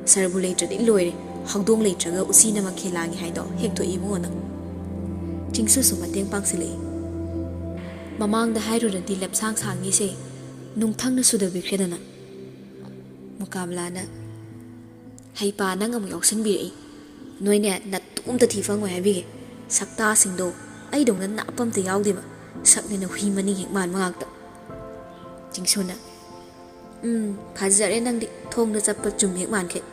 ꯁꯥꯔꯕꯨ ꯂꯩꯇ꯭ꯔꯗꯤ ꯂꯣꯏꯔꯦ, ꯍꯧꯗꯣꯡ ꯂꯩꯇ꯭ꯔꯒ ꯎꯆꯤꯅ ꯃꯈꯦꯜ ꯂꯥꯡꯉꯤ ꯍꯥꯏꯗꯣ ꯍꯦꯛ ꯊꯣꯛꯏ ꯏꯕꯨꯡꯉꯣ ꯅꯪ꯫" ꯆꯤꯡꯁꯨꯁꯨ ꯃꯇꯦꯡ ꯄꯥꯡꯁꯤꯜꯂꯛꯏ꯫ "ꯃꯃꯥꯡꯗ ꯍꯥꯏꯔꯨꯔꯗꯤ ꯂꯦꯞꯁꯥꯡ ꯁꯥꯡꯉꯤꯁꯦ ꯅꯨꯡꯊꯪꯅ ꯁꯨꯗꯕꯤꯈ꯭ꯔꯦꯗꯅ꯫" ꯃꯨꯀꯥꯕꯂꯥꯅ, "ꯍꯩꯄꯥ ꯅꯪ ꯑꯃꯨꯛ ꯌꯥꯎꯁꯟꯕꯤꯔꯛꯏ꯫ ꯅꯣꯏꯅꯦ ꯅꯇꯨ ꯑꯝꯇ ꯊꯤ ꯐꯪꯉꯣꯏ ꯍꯥꯏꯕꯤꯒꯦ꯫ ꯁꯛꯇꯥꯁꯤꯡꯗꯣ ꯑꯩꯗꯧꯅ ꯅꯥꯞꯄ ꯑꯝꯇ ꯌꯥꯎꯗꯦꯕ꯫ ꯁꯛꯅꯦꯅ ꯍꯨꯏ ꯃꯅꯤꯡ ꯍꯦꯛ ꯃꯥꯟꯕ ꯉꯥꯛꯇ꯫" ꯆꯤꯡꯁꯨꯅ, "ꯎꯝ, ꯐꯖꯔꯦ ꯅꯪꯗꯤ, ꯊꯣꯡꯗ ꯆꯠꯄ ꯆꯨꯝ ꯍꯦꯛ ꯃꯥꯟꯈꯩ꯫"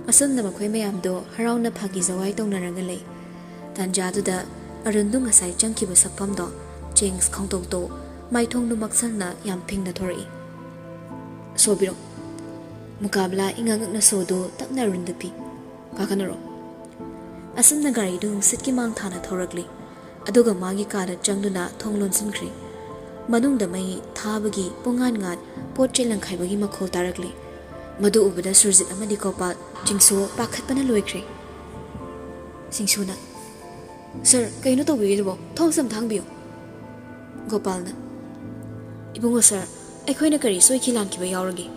ꯑꯁꯨꯝꯅ ꯃꯈꯣꯏ ꯃꯌꯥꯝꯗꯣ ꯍꯔꯥꯎꯅ ꯐꯥꯒꯤ ꯖꯋꯥꯏ ꯇꯧꯅꯔꯒ ꯂꯩ꯫ ꯇꯥꯟꯖꯥꯗꯨꯗ ꯑꯔꯨꯟꯗꯨ ꯉꯁꯥꯏ ꯆꯪꯈꯤꯕ ꯁꯛꯐꯝꯗꯣ ꯆꯦꯟꯖ ꯈꯣꯡꯗꯣꯛꯇꯣ ꯃꯥꯏꯊꯣꯡꯗꯨ ꯃꯛꯁꯟꯅ ꯌꯥꯝ ꯐꯤꯡꯅ ꯊꯣꯔꯛꯏ꯫ "ꯁꯣꯕꯤꯔꯣ꯫" ꯃꯨꯀꯥꯕꯂꯥ ꯏꯉꯛ ꯉꯛꯅ ꯁꯣꯗꯨ ꯇꯞꯅ ꯑꯔꯨꯟꯗ ꯄꯤ꯫ "ꯀꯥꯈꯠꯅꯔꯣ꯫" ꯑꯁꯨꯝꯅ ꯒꯥꯔꯤꯗꯨ ꯅꯨꯡꯁꯤꯠꯀꯤ ꯃꯥꯡ ꯊꯥꯅ ꯊꯧꯔꯛꯂꯤ꯫ ꯑꯗꯨꯒ ꯃꯥꯒꯤ ꯀꯥꯗ ꯆꯪꯗꯨꯅ ꯊꯣꯡ ꯂꯣꯟꯁꯤꯟꯈ꯭ꯔꯦ꯫ ꯃꯅꯨꯡꯗ ꯃꯩ ꯊꯥꯕꯒꯤ ꯄꯨꯡꯉꯥꯟ ꯉꯥꯟ ꯄꯣꯠ ꯆꯩ ꯂꯪꯈꯥꯏꯕꯒꯤ ꯃꯈꯣꯜ ꯇꯥꯔꯛꯂꯤ꯫ ꯃꯗꯨ ꯎꯕꯗ ꯁꯨꯔꯖꯤꯠ ꯑꯃꯗꯤ ꯒꯣꯄꯥꯜ, ꯆꯤꯡꯁꯨ ꯄꯥꯈꯠꯄꯅ ꯂꯣꯏꯈ꯭ꯔꯦ꯫ ꯆꯤꯡꯁꯨꯅ, "ꯁꯥꯔ, ꯀꯩꯅꯣ ꯇꯧꯕꯤꯔꯤꯗꯨꯕꯣ? ꯊꯣꯡꯁꯦ ꯑꯝꯇ ꯍꯥꯡꯕꯤꯌꯨ꯫" ꯒꯣꯄꯥꯜꯅ, "ꯏꯕꯨꯡꯉꯣ ꯁꯥꯔ, ꯑꯩꯈꯣꯏꯅ ꯀꯔꯤ ꯁꯣꯏꯈꯤ ꯂꯥꯟꯈꯤꯕ ꯌꯥꯎꯔꯒꯦ?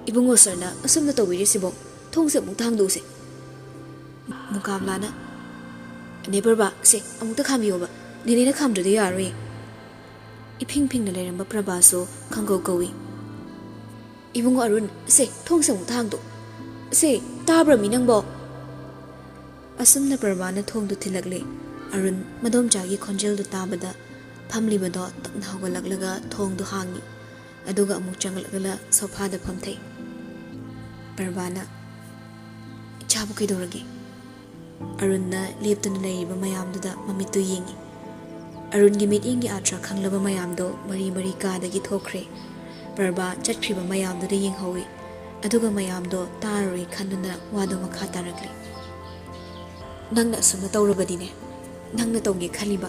ꯏꯕꯨꯡꯉꯣ ꯁꯥꯔꯅ ꯑꯁꯨꯝꯅ ꯇꯧꯕꯤꯔꯤꯁꯤꯕꯣ? ꯊꯣꯡꯁꯦ ꯑꯃꯨꯛꯇ ꯍꯥꯡꯗꯣꯛꯎꯁꯦ꯫" ꯃꯨꯀꯥꯕꯂꯥꯅ, "ꯅꯦ ꯄ꯭ꯔꯚꯥ, ꯁꯦ ꯑꯃꯨꯛꯇ ꯈꯥꯝꯕꯤꯌꯣꯕ, ꯅꯦꯅꯦꯅ ꯈꯥꯝꯗ꯭ꯔꯗꯤ ꯌꯥꯔꯣꯏ꯫" ꯏꯐꯤꯡ ꯐꯤꯡꯅ ꯂꯩꯔꯝꯕ ꯄ꯭ꯔꯚꯥꯁꯨ ꯈꯪꯒꯧ ꯀꯧꯏ꯫ "ꯏꯕꯨꯡꯉꯣ ꯑꯔꯨꯟ, ꯁꯦ ꯊꯣꯡꯁꯦ ꯑꯃꯨꯛꯇ ꯍꯥꯡꯗꯣꯛ꯫ ꯁꯦ, ꯇꯥꯕ꯭ꯔꯃꯤ ꯅꯪꯕꯣ?" ꯑꯁꯨꯝꯅ ꯄ꯭ꯔꯚꯥꯅ ꯊꯣꯡꯗꯨ ꯊꯤꯜꯂꯛꯂꯦ꯫ ꯑꯔꯨꯟ ꯃꯗꯣꯝꯆꯥꯒꯤ ꯈꯣꯟꯖꯦꯜꯗꯨ ꯇꯥꯕꯗ ꯐꯝꯂꯤꯕꯗꯣ ꯇꯞꯅ ꯍꯧꯒꯠꯂꯛꯂꯒ ꯊꯣꯡꯗꯨ ꯍꯥꯡꯉꯤ꯫ ꯑꯗꯨꯒ ꯑꯃꯨꯛ ꯆꯪꯂꯛꯂꯒ ꯁꯣꯐꯥꯗ ꯐꯝꯊꯩ꯫ ꯄ꯭ꯔꯚꯥꯅ, "ꯏꯆꯥꯕꯨ ꯀꯩꯗꯧꯔꯒꯦ?" ꯑꯔꯨꯟꯅ ꯂꯦꯞꯇꯨꯅ ꯂꯩꯔꯤꯕ ꯃꯌꯥꯝꯗꯨꯗ ꯃꯃꯤꯠꯇꯨ ꯌꯦꯡꯉꯤ꯫ ꯑꯔꯨꯟꯒꯤ ꯃꯤꯠꯌꯦꯡꯒꯤ ꯑꯥꯔꯊ ꯈꯪꯂꯕ ꯃꯌꯥꯝꯗꯣ ꯃꯔꯤ ꯃꯔꯤ ꯀꯥꯗꯒꯤ ꯊꯣꯛꯈ꯭ꯔꯦ꯫ ꯄ꯭ꯔꯚꯥ ꯆꯠꯈ꯭ꯔꯤꯕ ꯃꯌꯥꯝꯗꯨꯗ ꯌꯦꯡꯍꯧꯏ꯫ ꯑꯗꯨꯒ ꯃꯌꯥꯝꯗꯣ ꯇꯥꯔꯔꯣꯏ ꯈꯟꯗꯨꯅ ꯋꯥꯗꯨ ꯃꯈꯥ ꯇꯥꯔꯛꯂꯤ꯫ "ꯅꯪꯅ ꯑꯁꯨꯝꯅ ꯇꯧꯔꯕꯗꯤꯅꯦ, ꯅꯪꯅ ꯇꯧꯒꯦ ꯈꯜꯂꯤꯕ,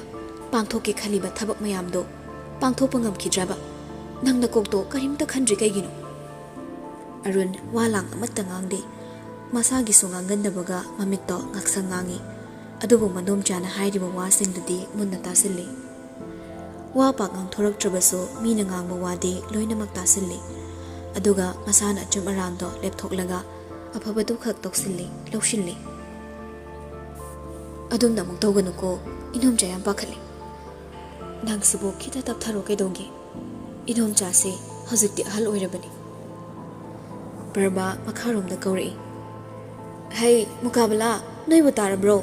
ꯄꯥꯡꯊꯣꯛꯀꯦ ꯈꯜꯂꯤꯕ ꯊꯕꯛ ꯃꯌꯥꯝꯗꯣ ꯄꯥꯡꯊꯣꯛꯄ ꯉꯝꯈꯤꯗ꯭ꯔꯕ? ꯅꯪ ꯅꯀꯣꯛꯇꯣ ꯀꯔꯤꯝꯇ ꯈꯟꯗ꯭ꯔꯤ ꯀꯩꯒꯤꯅꯣ?" ꯑꯔꯨꯟ ꯋꯥ ꯂꯥꯡ ꯑꯃꯠꯇ ꯉꯥꯡꯗꯦ꯫ ꯃꯁꯥꯒꯤꯁꯨ ꯉꯥꯡꯒꯟꯗꯕꯒ ꯃꯃꯤꯠꯇꯣ ꯉꯥꯛꯁꯪ ꯉꯥꯡꯉꯤ꯫ ꯑꯗꯨꯕꯨ ꯃꯗꯣꯝꯆꯥꯅ ꯍꯥꯏꯔꯤꯕ ꯋꯥꯁꯤꯡꯗꯨꯗꯤ ꯃꯨꯟꯅ ꯇꯥꯁꯤꯜꯂꯤ꯫ ꯋꯥ ꯄꯥꯛ ꯉꯥꯡꯊꯣꯔꯛꯇ꯭ꯔꯕꯁꯨ ꯃꯤꯅ ꯉꯥꯡꯕ ꯋꯥꯗꯤ ꯂꯣꯏꯅꯃꯛ ꯇꯥꯁꯤꯜꯂꯤ꯫ ꯑꯗꯨꯒ ꯃꯁꯥꯅ ꯑꯆꯨꯝ ꯑꯔꯥꯟꯗꯣ ꯂꯦꯞꯊꯣꯛꯂꯒ ꯑꯐꯕꯗꯨ ꯈꯛ ꯇꯧꯁꯤꯜꯂꯤ, ꯂꯧꯁꯤꯜꯂꯤ꯫ "ꯑꯗꯨꯝꯅ ꯑꯃꯨꯛ ꯇꯧꯒꯅꯨꯀꯣ, ꯏꯅꯣꯝꯆꯥ ꯌꯥꯝ ꯄꯥꯈꯠꯂꯤ꯫ ꯅꯪꯁꯤꯕꯨ ꯈꯤꯇ ꯇꯞꯊꯔꯣ ꯀꯩꯗꯧꯒꯦ? ꯏꯅꯣꯝꯆꯥꯁꯦ ꯍꯧꯖꯤꯛꯇꯤ ꯑꯍꯜ ꯑꯣꯏꯔꯕꯅꯤ꯫" ꯄ꯭ꯔꯚꯥ ꯃꯈꯥꯔꯣꯝꯗ ꯀꯧꯔꯛꯏ꯫ "ꯍꯩ, ꯃꯨꯀꯥꯕꯂꯥ, ꯅꯣꯏꯕꯨ ꯇꯥꯔꯕ꯭ꯔꯣ?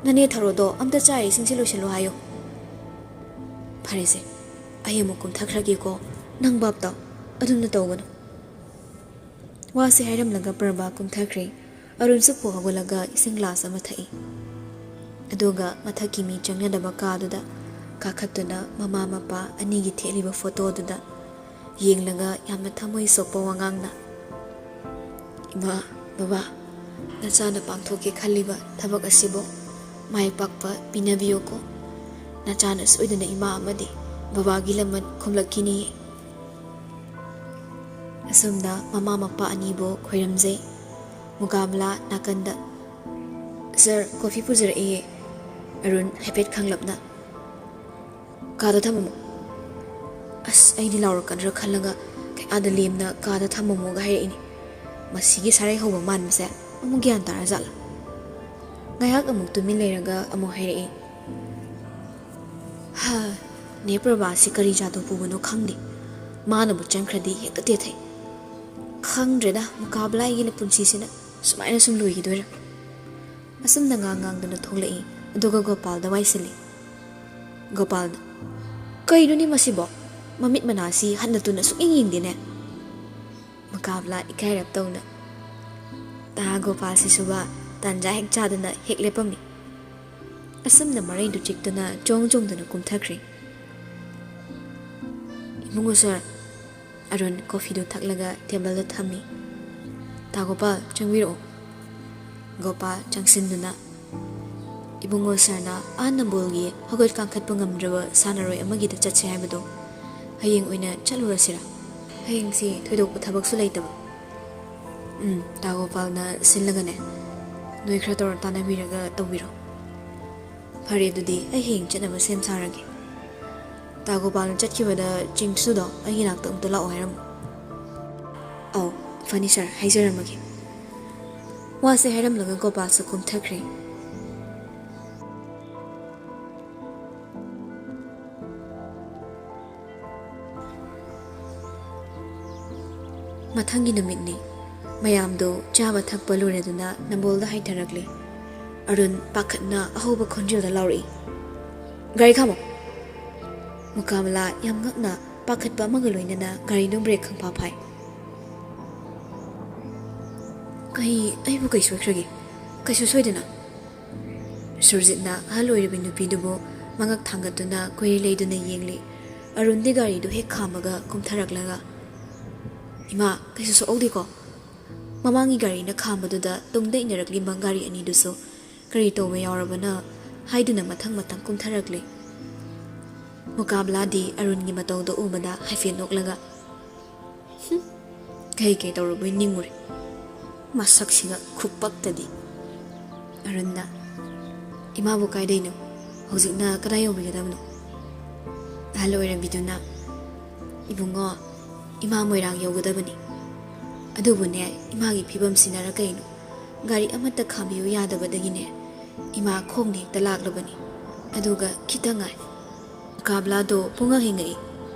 ꯅꯅꯦ ꯊꯔꯣꯗꯣ ꯑꯝꯇ ꯆꯥ ꯏꯁꯤꯡꯁꯦ ꯂꯣꯏꯁꯤꯜꯂꯣ ꯍꯥꯏꯌꯣ꯫" "ꯐꯔꯦꯁꯦ, ꯑꯩ ꯑꯃꯨꯛ ꯀꯨꯝꯊꯈ꯭ꯔꯒꯦꯀꯣ, ꯅꯪ ꯚꯥꯞ ꯇꯥꯎ, ꯑꯗꯨꯝꯅ ꯇꯧꯒꯅꯨ꯫" ꯋꯥꯁꯤ ꯍꯥꯏꯔꯝꯂꯒ ꯄ꯭ꯔꯚꯥ ꯀꯨꯝꯊꯈ꯭ꯔꯦ꯫ ꯑꯔꯨꯟꯁꯨ ꯐꯨꯛ ꯍꯧꯒꯠꯂꯒ ꯏꯁꯤꯡ ꯒ꯭ꯂꯥꯁ ꯑꯃ ꯊꯛꯏ꯫ ꯑꯗꯨꯒ ꯃꯊꯛꯀꯤ ꯃꯤ ꯆꯪꯅꯗꯕ ꯀꯥꯗꯨꯗ ꯀꯥꯈꯠꯇꯨꯅ ꯃꯃꯥ ꯃꯄꯥ ꯑꯅꯤꯒꯤ ꯊꯦꯠꯂꯤꯕ ꯐꯣꯇꯣꯗꯨꯗ ꯌꯦꯡꯂꯒ ꯌꯥꯝꯅ ꯊꯃꯣꯏ ꯁꯣꯛꯄ ꯋꯥꯉꯥꯡꯅ, "ꯏꯃꯥ, ꯕꯕꯥ, ꯅꯆꯥꯅ ꯄꯥꯡꯊꯣꯛꯀꯦ ꯈꯜꯂꯤꯕ ꯊꯕꯛ ꯑꯁꯤꯕꯨ ꯃꯥꯏ ꯄꯥꯛꯄ ꯄꯤꯅꯕꯤꯌꯨꯀꯣ꯫ ꯅꯆꯥꯅ ꯁꯣꯏꯗꯅ ꯏꯃꯥ ꯑꯃꯗꯤ ꯕꯕꯥꯒꯤ ꯂꯃꯟ ꯈꯨꯝꯂꯛꯈꯤꯅꯤꯌꯦ꯫" ꯑꯁꯨꯝꯅ ꯃꯃꯥ ꯃꯄꯥ ꯑꯅꯤꯕꯨ ꯈꯣꯏꯔꯝꯖꯩ꯫ ꯃꯨꯀꯥꯕꯂꯥ ꯅꯥꯀꯟꯗ, "ꯁꯥꯔ, ꯀꯣꯐꯤ ꯄꯨꯖꯔꯛꯏꯌꯦ꯫" ꯑꯔꯨꯟ ꯍꯥꯏꯐꯦꯠ ꯈꯪꯂꯞꯅ, "ꯀꯥꯗ ꯊꯝꯃꯝꯃꯣ꯫" ꯑꯁ, ꯑꯩꯗꯤ ꯂꯥꯎꯔꯛꯀꯗ꯭ꯔꯥ ꯈꯜꯂꯒ ꯀꯌꯥꯗ ꯂꯦꯝꯅ "ꯀꯥꯗ ꯊꯝꯃꯝꯃꯣꯒ" ꯍꯥꯏꯔꯛꯏꯅꯦ꯫ ꯃꯁꯤꯒꯤ ꯁꯥꯔꯩ ꯍꯧꯕ ꯃꯥꯟꯕꯁꯦ ꯑꯃꯨꯛ ꯒ꯭ꯌꯥꯟ ꯇꯥꯔꯖꯥꯠꯂꯥ? ꯉꯥꯏꯍꯥꯛ ꯑꯃꯨꯛ ꯇꯨꯃꯤꯟ ꯂꯩꯔꯒ ꯑꯃꯨꯛ ꯍꯥꯏꯔꯛꯏ, "ꯍꯥ, ꯅꯦ ꯄ꯭ꯔꯚꯥꯁꯤ ꯀꯔꯤ ꯖꯥꯗꯨ ꯄꯨꯕꯅꯣ ꯈꯪꯗꯦ꯫ ꯃꯥꯅꯕꯨ ꯆꯪꯈ꯭ꯔꯗꯤ ꯍꯦꯛꯇ ꯇꯦꯊꯩ꯫ ꯈꯪꯗ꯭ꯔꯦꯗ, ꯃꯨꯀꯥꯕꯂꯥ ꯑꯩꯒꯤ ꯄꯨꯟꯁꯤꯁꯤꯅ ꯁꯨꯃꯥꯏꯅ ꯁꯨꯝ ꯂꯣꯏꯈꯤꯗꯣꯏꯔꯥ?" ꯑꯁꯨꯝꯅ ꯉꯥꯡ ꯉꯥꯡꯗꯨꯅ ꯊꯣꯛꯂꯛꯏ꯫ ꯑꯗꯨꯒ ꯒꯣꯄꯥꯜꯗ ꯋꯥꯏꯁꯤꯜꯂꯤ꯫ ꯒꯣꯄꯥꯜꯅ, "ꯀꯩꯅꯣꯅꯦ ꯃꯁꯤꯕꯣ? ꯃꯃꯤꯠ ꯃꯅꯥꯁꯤ ꯍꯟꯅ ꯇꯨꯅ ꯁꯨꯛꯌꯦꯡ ꯌꯦꯡꯗꯦꯅꯦ?" ꯃꯨꯀꯥꯕꯂꯥ ꯏꯀꯥꯏꯔꯞ ꯇꯧꯅ, "ꯇꯥ ꯒꯣꯄꯥꯜꯁꯤꯁꯨꯕ ꯇꯥꯟꯖꯥ ꯍꯦꯛ ꯆꯥꯗꯅ ꯍꯦꯛ ꯂꯦꯞꯄꯝꯃꯤ꯫" ꯑꯁꯨꯝꯅ ꯃꯔꯩꯗꯨ ꯆꯤꯛꯇꯨꯅ ꯆꯣꯡ ꯆꯣꯡꯗꯨꯅ ꯀꯨꯝꯊꯈ꯭ꯔꯦ꯫ "ꯏꯕꯨꯡꯉꯣ ꯁꯥꯔ꯫" ꯑꯔꯨꯟ ꯀꯣꯐꯤꯗꯨ ꯊꯛꯂꯒ ꯇꯦꯕꯜꯗ ꯊꯝꯃꯤ꯫ "ꯇꯥ ꯒꯣꯄꯥꯜ, ꯆꯪꯕꯤꯔꯛꯑꯣ꯫" ꯒꯣꯄꯥꯜ ꯆꯪꯁꯤꯟꯗꯨꯅ, "ꯏꯕꯨꯡꯉꯣ ꯁꯥꯔꯅ ꯑꯥ ꯅꯝꯕꯣꯜꯒꯤ ꯍꯧꯒꯠ ꯀꯥꯡꯈꯠꯄ ꯉꯝꯗ꯭ꯔꯕ ꯁꯥꯟꯅꯔꯣꯏ ꯑꯃꯒꯤꯗ ꯆꯠꯁꯦ ꯍꯥꯏꯕꯗꯣ, ꯍꯌꯦꯡ ꯑꯣꯏꯅ ꯆꯠꯂꯨꯔꯁꯤꯔꯥ? ꯍꯌꯦꯡꯁꯤ ꯊꯣꯏꯗꯣꯛꯄ ꯊꯕꯛꯁꯨ ꯂꯩꯇꯕ꯫" "ꯎꯝ, ꯇꯥ ꯒꯣꯄꯥꯜꯅ ꯁꯤꯜꯂꯒꯅꯦ, ꯅꯣꯏ ꯈꯔ ꯇꯧꯔ ꯇꯥꯟꯅꯕꯤꯔꯒ ꯇꯧꯕꯤꯔꯣ꯫" "ꯐꯔꯦ, ꯑꯗꯨꯗꯤ ꯑꯩ ꯍꯌꯦꯡ ꯆꯠꯅꯕ ꯁꯦꯝ ꯁꯥꯔꯒꯦ꯫ ꯇꯥ ꯒꯣꯄꯥꯜꯅ ꯆꯠꯈꯤꯕꯗ ꯆꯤꯡꯁꯨꯗꯣ ꯑꯩꯒꯤ ꯅꯥꯛꯇ ꯑꯃꯨꯛꯇ ꯂꯥꯛꯑꯣ ꯍꯥꯏꯔꯝꯃꯨ꯫" "ꯑꯧ, ꯐꯅꯤ ꯁꯥꯔ, ꯍꯥꯏꯖꯔꯝꯃꯒꯦ꯫" ꯋꯥꯁꯦ ꯍꯥꯏꯔꯝꯂꯒ ꯒꯣꯄꯥꯜꯁꯨ ꯀꯨꯝꯊꯈ꯭ꯔꯦ꯫ ꯃꯊꯪꯒꯤ ꯅꯨꯃꯤꯠꯅꯤ꯫ ꯃꯌꯥꯝꯗꯨ ꯆꯥꯕ ꯊꯛꯄ ꯂꯣꯏꯔꯗꯨꯅ ꯅꯝꯕꯣꯜꯗ ꯍꯥꯏꯊꯔꯛꯂꯤ꯫ ꯑꯔꯨꯟ ꯄꯥꯈꯠꯅ ꯑꯍꯧꯕ ꯈꯣꯟꯖꯦꯜꯗ ꯂꯥꯎꯔꯛꯏ, "ꯒꯥꯔꯤ ꯈꯥꯝꯃꯣ!" ꯃꯨꯀꯥꯃꯂꯥ ꯌꯥꯝ ꯉꯛꯅ ꯄꯥꯈꯠꯄ ꯑꯃꯒ ꯂꯣꯏꯅꯅ ꯒꯥꯔꯤꯗꯨ ꯕ꯭ꯔꯦꯛ ꯈꯪꯐꯥ ꯐꯥꯏ꯫ "ꯀꯩ, ꯑꯩꯕꯨ ꯀꯩ ꯁꯣꯏꯈ꯭ꯔꯒꯦ? ꯀꯩꯁꯨ ꯁꯣꯏꯗꯅ?" ꯁꯨꯔꯖꯤꯠꯅ ꯑꯍꯜ ꯑꯣꯏꯔꯕꯤ ꯅꯨꯄꯤꯗꯨꯕꯨ ꯃꯉꯛ ꯊꯥꯡꯒꯠꯇꯨꯅ ꯀꯣꯏꯔꯤ ꯂꯩꯗꯨꯅ ꯌꯦꯡꯂꯤ꯫ ꯑꯔꯨꯟꯗꯤ ꯒꯥꯔꯤꯗꯨ ꯍꯦꯛ ꯈꯥꯝꯃꯒ ꯀꯨꯝꯊꯔꯛꯂꯒ, "ꯏꯃꯥ, ꯀꯩꯁꯨ ꯁꯣꯛꯍꯧꯗꯦꯀꯣ?" ꯃꯃꯥꯡꯒꯤ ꯒꯥꯔꯤꯅ ꯈꯥꯝꯕꯗꯨꯗ ꯇꯨꯡꯗ ꯏꯟꯅꯔꯛꯂꯤꯕ ꯒꯥꯔꯤ ꯑꯅꯤꯗꯨꯁꯨ ꯀꯔꯤ ꯇꯧꯕ ꯌꯥꯎꯔꯕꯅ ꯍꯥꯏꯗꯨꯅ ꯃꯊꯪ ꯃꯊꯪ ꯀꯨꯝꯊꯔꯛꯂꯤ꯫ ꯃꯨꯀꯥꯕꯂꯥꯗꯤ ꯑꯔꯨꯟꯒꯤ ꯃꯇꯧꯗꯨ ꯎꯕꯗ ꯍꯥꯏꯐꯦꯠ ꯅꯣꯛꯂꯒ, "ꯍꯨꯝ, ꯀꯩ ꯀꯩ ꯇꯧꯔꯨꯕꯩ ꯅꯤꯡꯉꯨꯔꯦ꯫ ꯃꯁꯛꯁꯤꯒ ꯈꯨꯄꯛꯇꯗꯤ꯫" ꯑꯔꯨꯟꯅ, "ꯏꯃꯥꯕꯨ ꯀꯥꯏꯗꯩꯅꯣ? ꯍꯧꯖꯤꯛꯅ ꯀꯗꯥꯏ ꯌꯧꯕꯤꯒꯗꯕꯅꯣ?" ꯑꯍꯜ ꯑꯣꯏꯔꯝꯕꯤꯗꯨꯅ, "ꯏꯕꯨꯡꯉꯣ, ꯏꯃꯥ ꯃꯣꯏꯔꯥꯡ ꯌꯧꯒꯗꯕꯅꯤ꯫ ꯑꯗꯨꯕꯨꯅꯦ, ꯏꯃꯥꯒꯤ ꯐꯤꯕꯝꯁꯤꯅꯔ ꯀꯩꯅꯣ, ꯒꯥꯔꯤ ꯑꯃꯠꯇ ꯈꯥꯝꯕꯤꯌꯨ ꯌꯥꯗꯕꯗꯒꯤꯅꯦ, ꯏꯃꯥ ꯈꯣꯡꯅ ꯍꯦꯛꯇ ꯂꯥꯛꯂꯕꯅꯤ꯫ ꯑꯗꯨꯒ ꯈꯤꯇ ꯉꯥꯏ꯫ ꯃꯨꯀꯥꯕꯂꯥꯗꯣ ꯄꯨꯡꯉꯛ ꯍꯦꯛ ꯉꯛꯏ꯫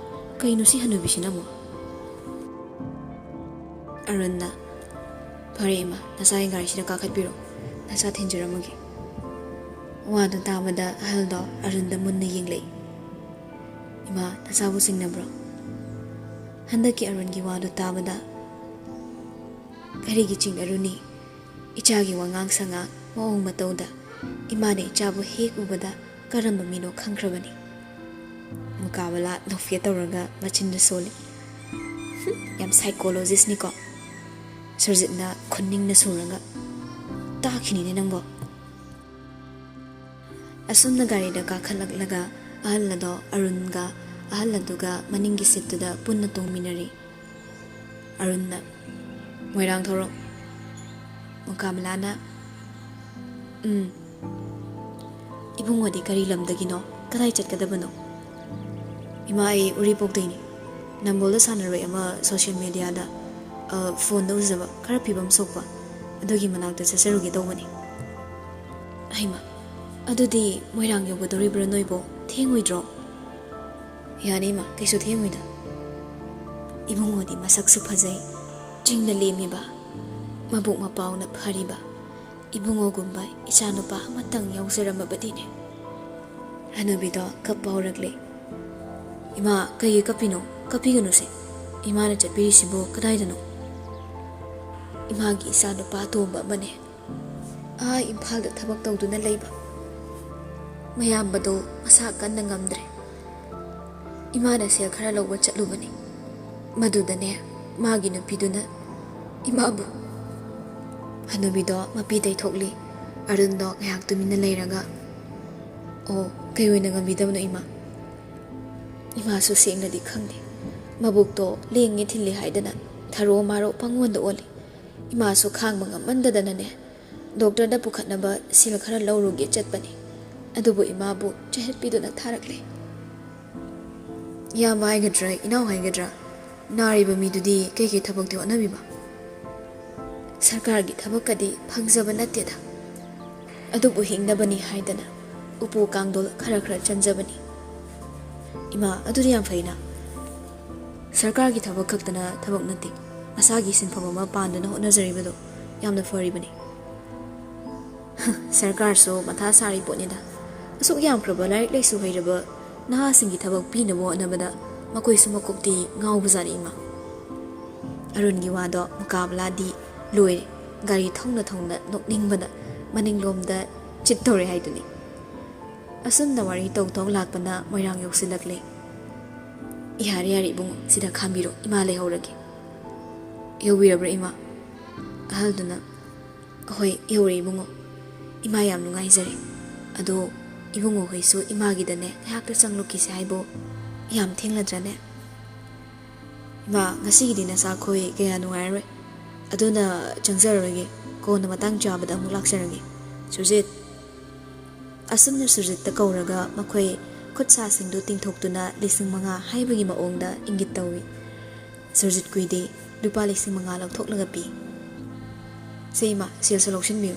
"ꯀꯩꯅꯣ ꯁꯤ ꯍꯅꯨꯕꯤꯁꯤꯅ ꯑꯃꯨꯛ?" ꯑꯔꯨꯟꯅ, "ꯐꯔꯦ ꯏꯃꯥ, ꯅꯆꯥꯒꯤ ꯒꯥꯔꯤꯁꯤꯗ ꯀꯥꯈꯠꯄꯤꯔꯣ, ꯅꯆꯥ ꯊꯤꯟꯖꯔꯝꯃꯒꯦ꯫" ꯋꯥꯗꯨ ꯇꯥꯕꯗ ꯑꯍꯜꯗꯣ ꯑꯔꯨꯟꯗ ꯃꯨꯟꯅ ꯌꯦꯡꯂꯛꯏ꯫ "ꯏꯃꯥ, ꯅꯆꯥꯕꯨ ꯆꯤꯡꯅꯕ꯭ꯔꯣ?" ꯍꯟꯗꯛꯀꯤ ꯑꯔꯨꯟꯒꯤ ꯋꯥꯗꯨ ꯇꯥꯕꯗ, "ꯀꯔꯤꯒꯤ ꯆꯤꯡꯅꯔꯨꯅꯤ? ꯏꯆꯥꯒꯤ ꯋꯥꯉꯥꯡ ꯁꯉꯥꯡ, ꯃꯑꯣꯡ ꯃꯇꯧꯗ ꯏꯃꯥꯅ ꯏꯆꯥꯕꯨ ꯍꯦꯛ ꯎꯕꯗ ꯀꯔꯝꯕ ꯃꯤꯅꯣ ꯈꯪꯈ꯭ꯔꯕꯅꯤ꯫" ꯃꯨꯀꯥꯕꯂꯥ ꯅꯣꯛꯐꯦꯠ ꯇꯧꯔꯒ ꯃꯆꯤꯟꯗꯨ ꯁꯣꯜꯂꯤ꯫ "ꯍꯨꯝ, ꯌꯥꯝ psychologist ꯅꯤꯀꯣ꯫" ꯁꯨꯔꯖꯤꯠꯅ ꯈꯨꯅꯤꯡꯅ ꯁꯨꯔꯒ, "ꯇꯥꯈꯤꯅꯤꯅꯦ ꯅꯪꯕꯣ꯫" ꯑꯁꯨꯝꯅ ꯒꯥꯔꯤꯗ ꯀꯥꯈꯠꯂꯛꯂꯒ ꯑꯍꯜ ꯑꯗꯣ ꯑꯔꯨꯟꯒ ꯑꯍꯜ ꯑꯗꯨꯒ ꯃꯅꯤꯡꯒꯤ ꯁꯤꯠꯇꯨꯗ ꯄꯨꯟꯅ ꯇꯣꯡꯃꯤꯟꯅꯔꯤ꯫ ꯑꯔꯨꯟꯅ, "ꯃꯣꯏꯔꯥꯡ ꯊꯧꯔꯣ꯫" ꯃꯨꯀꯥꯃꯂꯥꯅ, "ꯎꯝ꯫ ꯏꯕꯨꯡꯉꯣꯗꯤ ꯀꯔꯤ ꯂꯝꯗꯒꯤꯅꯣ? ꯀꯗꯥꯏ ꯆꯠꯀꯗꯕꯅꯣ?" "ꯏꯃꯥ, ꯑꯩ ꯎꯔꯤꯄꯣꯛꯇꯩꯅꯤ꯫ ꯅꯝꯕꯣꯜꯗ ꯁꯥꯟꯅꯔꯣꯏ ꯑꯃ social media ꯗ, ꯑ, phone ꯗ ꯎꯖꯕ, ꯈꯔ ꯐꯤꯕꯝ ꯁꯣꯛꯄ, ꯑꯗꯨꯒꯤ ꯃꯅꯥꯛꯇ ꯆꯠꯆꯔꯨꯒꯦ ꯇꯧꯕꯅꯤ꯫" "ꯍꯩꯃꯥ, ꯑꯗꯨꯗꯤ ꯃꯣꯏꯔꯥꯡ ꯌꯧꯒꯗꯧꯔꯤꯕ꯭ꯔꯥ ꯅꯣꯏꯕꯣ? ꯊꯦꯡꯉꯣꯏꯗ꯭ꯔꯣ?" "ꯌꯥꯅꯤ ꯏꯃꯥ, ꯀꯩꯁꯨ ꯊꯦꯡꯉꯣꯏꯗ꯫ ꯏꯕꯨꯡꯉꯣꯗꯤ ꯃꯁꯛꯁꯨ ꯐꯖꯩ, ꯆꯤꯡꯅ ꯂꯦꯝꯃꯤꯕ, ꯃꯕꯨꯛ ꯃꯄꯥꯎꯅ ꯐꯔꯤꯕ, ꯏꯕꯨꯡꯉꯣꯒꯨꯝꯕ ꯏꯆꯥꯅꯨꯄꯥ ꯑꯃꯇꯪ ꯌꯥꯎꯖꯔꯝꯃꯕꯗꯤꯅꯦ꯫" ꯍꯅꯨꯕꯤꯗꯣ ꯀꯞꯄ ꯍꯧꯔꯛꯂꯦ꯫ "ꯏꯃꯥ, ꯀꯩꯒꯤ ꯀꯞꯄꯤꯅꯣ? ꯀꯞꯄꯤꯒꯅꯨꯁꯦ꯫ ꯏꯃꯥꯅ ꯆꯠꯄꯤꯔꯤꯁꯤꯕꯨ ꯀꯗꯥꯏꯗꯅꯣ?" "ꯏꯃꯥꯒꯤ ꯏꯆꯥꯅꯨꯄꯥ ꯑꯇꯣꯝꯕ ꯑꯃꯅꯦ꯫ ꯑꯥ ꯏꯝꯐꯥꯜꯗ ꯊꯕꯛ ꯇꯧꯗꯨꯅ ꯂꯩꯕ꯫ ꯃꯌꯥꯝꯕꯗꯣ ꯃꯁꯥ ꯀꯟꯅ ꯉꯝꯗ꯭ꯔꯦ꯫ ꯏꯃꯥꯅ ꯁꯦꯜ ꯈꯔ ꯂꯧꯕ ꯆꯠꯂꯨꯕꯅꯤ꯫ ꯃꯗꯨꯗꯅꯦ, ꯃꯥꯒꯤ ꯅꯨꯄꯤꯗꯨꯅ ꯏꯃꯥꯕꯨ꯫" ꯍꯅꯨꯕꯤꯗꯣ ꯃꯄꯤ ꯇꯩꯊꯣꯛꯂꯤ꯫ ꯑꯔꯨꯟꯗꯣ ꯉꯥꯏꯍꯥꯛ ꯇꯨꯃꯤꯟꯅ ꯂꯩꯔꯒ, "ꯑꯣ, ꯀꯩ ꯑꯣꯏꯅ ꯉꯝꯕꯤꯗꯕꯅꯣ ꯏꯃꯥ?" "ꯏꯃꯥꯁꯨ ꯁꯦꯡꯅꯗꯤ ꯈꯪꯗꯦ꯫ ꯃꯕꯨꯛꯇꯣ ꯂꯦꯡꯉꯦ ꯊꯤꯜꯂꯦ ꯍꯥꯏꯗꯅ ꯊꯔꯣ ꯃꯥꯔꯣ ꯄꯪꯑꯣꯟꯗ ꯑꯣꯜꯂꯤ꯫ ꯏꯃꯥꯁꯨ ꯈꯥꯡꯕ ꯉꯝꯃꯟꯗꯗꯅꯅꯦ, ꯗꯣꯛꯇꯔꯗ ꯄꯨꯈꯠꯅꯕ ꯁꯦꯜ ꯈꯔ ꯂꯧꯔꯨꯒꯦ ꯆꯠꯄꯅꯤ꯫ ꯑꯗꯨꯕꯨ ꯏꯃꯥꯕꯨ ꯆꯌꯦꯠꯄꯤꯗꯨꯅ ꯊꯥꯔꯛꯂꯦ꯫" "ꯏꯌꯥꯝꯕ ꯍꯥꯏꯒꯗ꯭ꯔꯥ, ꯏꯅꯥꯎ ꯍꯥꯏꯒꯗ꯭ꯔꯥ, ꯅꯥꯔꯤꯕ ꯃꯤꯗꯨꯗꯤ ꯀꯩꯀꯩ ꯊꯕꯛꯇꯤ ꯍꯣꯠꯅꯕꯤꯕ?" "ꯁꯔꯀꯥꯔꯒꯤ ꯊꯕꯛꯀꯗꯤ ꯐꯪꯖꯕ ꯅꯠꯇꯦꯗ꯫ ꯑꯗꯨꯕꯨ ꯍꯤꯡꯅꯕꯅꯤ ꯍꯥꯏꯗꯅ ꯎꯄꯨ ꯀꯥꯡꯗꯣꯜ ꯈꯔ ꯈꯔ ꯆꯟꯖꯕꯅꯤ꯫ ꯏꯃꯥ, ꯑꯗꯨꯗꯤ ꯌꯥꯝ ꯐꯩꯅ꯫ ꯁꯔꯀꯥꯔꯒꯤ ꯊꯕꯛ ꯈꯛꯇꯅ ꯊꯕꯛ ꯅꯠꯇꯦ, ꯃꯁꯥꯒꯤ ꯁꯤꯟꯐꯝ ꯑꯃ ꯄꯥꯟꯗꯨꯅ ꯍꯣꯠꯅꯖꯔꯤꯕꯗꯣ ꯌꯥꯝꯅ ꯐꯔꯤꯕꯅꯤ꯫ ꯁꯔꯀꯥꯔꯁꯨ ꯃꯊꯥ ꯁꯥꯔꯤ ꯄꯣꯠꯅꯤꯗ꯫ ꯑꯁꯨꯛ ꯌꯥꯝꯈ꯭ꯔꯕ ꯂꯥꯏꯔꯤꯛ ꯂꯥꯏꯁꯨ ꯍꯩꯔꯕ ꯅꯍꯥꯁꯤꯡꯒꯤ ꯊꯕꯛ ꯄꯤꯅꯕ ꯍꯣꯠꯅꯕꯗ ꯃꯈꯣꯏꯁꯨ ꯃꯀꯣꯛꯇꯤ ꯉꯥꯎꯕꯖꯥꯠꯅꯤ ꯏꯃꯥ꯫ ꯑꯔꯨꯟꯒꯤ ꯋꯥꯗꯣ ꯃꯨꯀꯥꯕꯂꯥꯗꯤ ꯂꯣꯏꯔꯦ꯫ ꯒꯥꯔꯤ ꯊꯧꯅ ꯊꯧꯅ ꯅꯣꯛꯅꯤꯡꯕꯅ ꯃꯅꯤꯡꯂꯣꯝꯗ ꯆꯤꯠ ꯇꯧꯔꯦ ꯍꯥꯏꯗꯨꯅꯤ꯫ ꯑꯁꯨꯝꯅ ꯋꯥꯔꯤ ꯇꯧ ꯇꯧ ꯂꯥꯛꯄꯅ ꯃꯣꯏꯔꯥꯡ ꯌꯧꯁꯤꯜꯂꯛꯂꯦ꯫ "ꯌꯥꯔꯦ ꯌꯥꯔꯦ ꯏꯕꯨꯡꯉꯣ, ꯁꯤꯗ ꯈꯥꯝꯕꯤꯔꯣ, ꯏꯃꯥ ꯂꯩꯍꯧꯔꯒꯦ꯫" "ꯌꯧꯕꯤꯔꯕ꯭ꯔꯥ ꯏꯃꯥ?" ꯑꯍꯜꯗꯨꯅ, "ꯑꯍꯣꯏ, ꯌꯧꯔꯦ ꯏꯕꯨꯡꯉꯣ꯫ ꯏꯃꯥ ꯌꯥꯝ ꯅꯨꯡꯉꯥꯏꯖꯔꯦ꯫ ꯑꯗꯣ ꯏꯕꯨꯡꯉꯣ ꯍꯣꯏꯁꯨ ꯏꯃꯥꯒꯤꯗꯅꯦ ꯉꯥꯏꯍꯥꯛꯇ ꯆꯪꯂꯨꯈꯤꯁꯦ ꯍꯥꯏꯕꯨ꯫ ꯌꯥꯝ ꯊꯦꯡꯂꯗ꯭ꯔꯅꯦ?" "ꯏꯃꯥ, ꯉꯁꯤꯒꯤꯗꯤ ꯅꯁꯥꯈꯣꯏ ꯀꯌꯥ ꯅꯨꯡꯉꯥꯏꯔꯔꯣꯏ꯫ ꯑꯗꯨꯅ ꯆꯪꯖꯔꯔꯣꯏꯒꯦ꯫ ꯀꯣꯟꯅ ꯃꯇꯥꯡ ꯆꯥꯕꯗ ꯑꯃꯨꯛ ꯂꯥꯛꯆꯔꯒꯦ꯫ ꯁꯨꯔꯖꯤꯠ꯫" ꯑꯁꯨꯝꯅ ꯁꯨꯔꯖꯤꯠꯇ ꯀꯧꯔꯒ ꯃꯈꯣꯏ ꯈꯨꯠ ꯁꯥꯁꯤꯡꯗꯨ ꯇꯤꯡꯊꯣꯛꯇꯨꯅ ꯂꯤꯁꯤꯡ ꯃꯉꯥ ꯍꯥꯏꯕꯒꯤ ꯃꯑꯣꯡꯗ ꯏꯪꯒꯤꯠ ꯇꯧꯏ꯫ ꯁꯨꯔꯖꯤꯠ ꯀꯨꯏꯗꯦ ꯂꯨꯄꯥ ꯂꯤꯁꯤꯡ ꯃꯉꯥ ꯂꯧꯊꯣꯛꯂꯒ ꯄꯤ꯫ "ꯁꯦ ꯏꯃꯥ, ꯁꯦꯜꯁꯨ ꯂꯧꯁꯤꯟꯕꯤꯌꯨ꯫"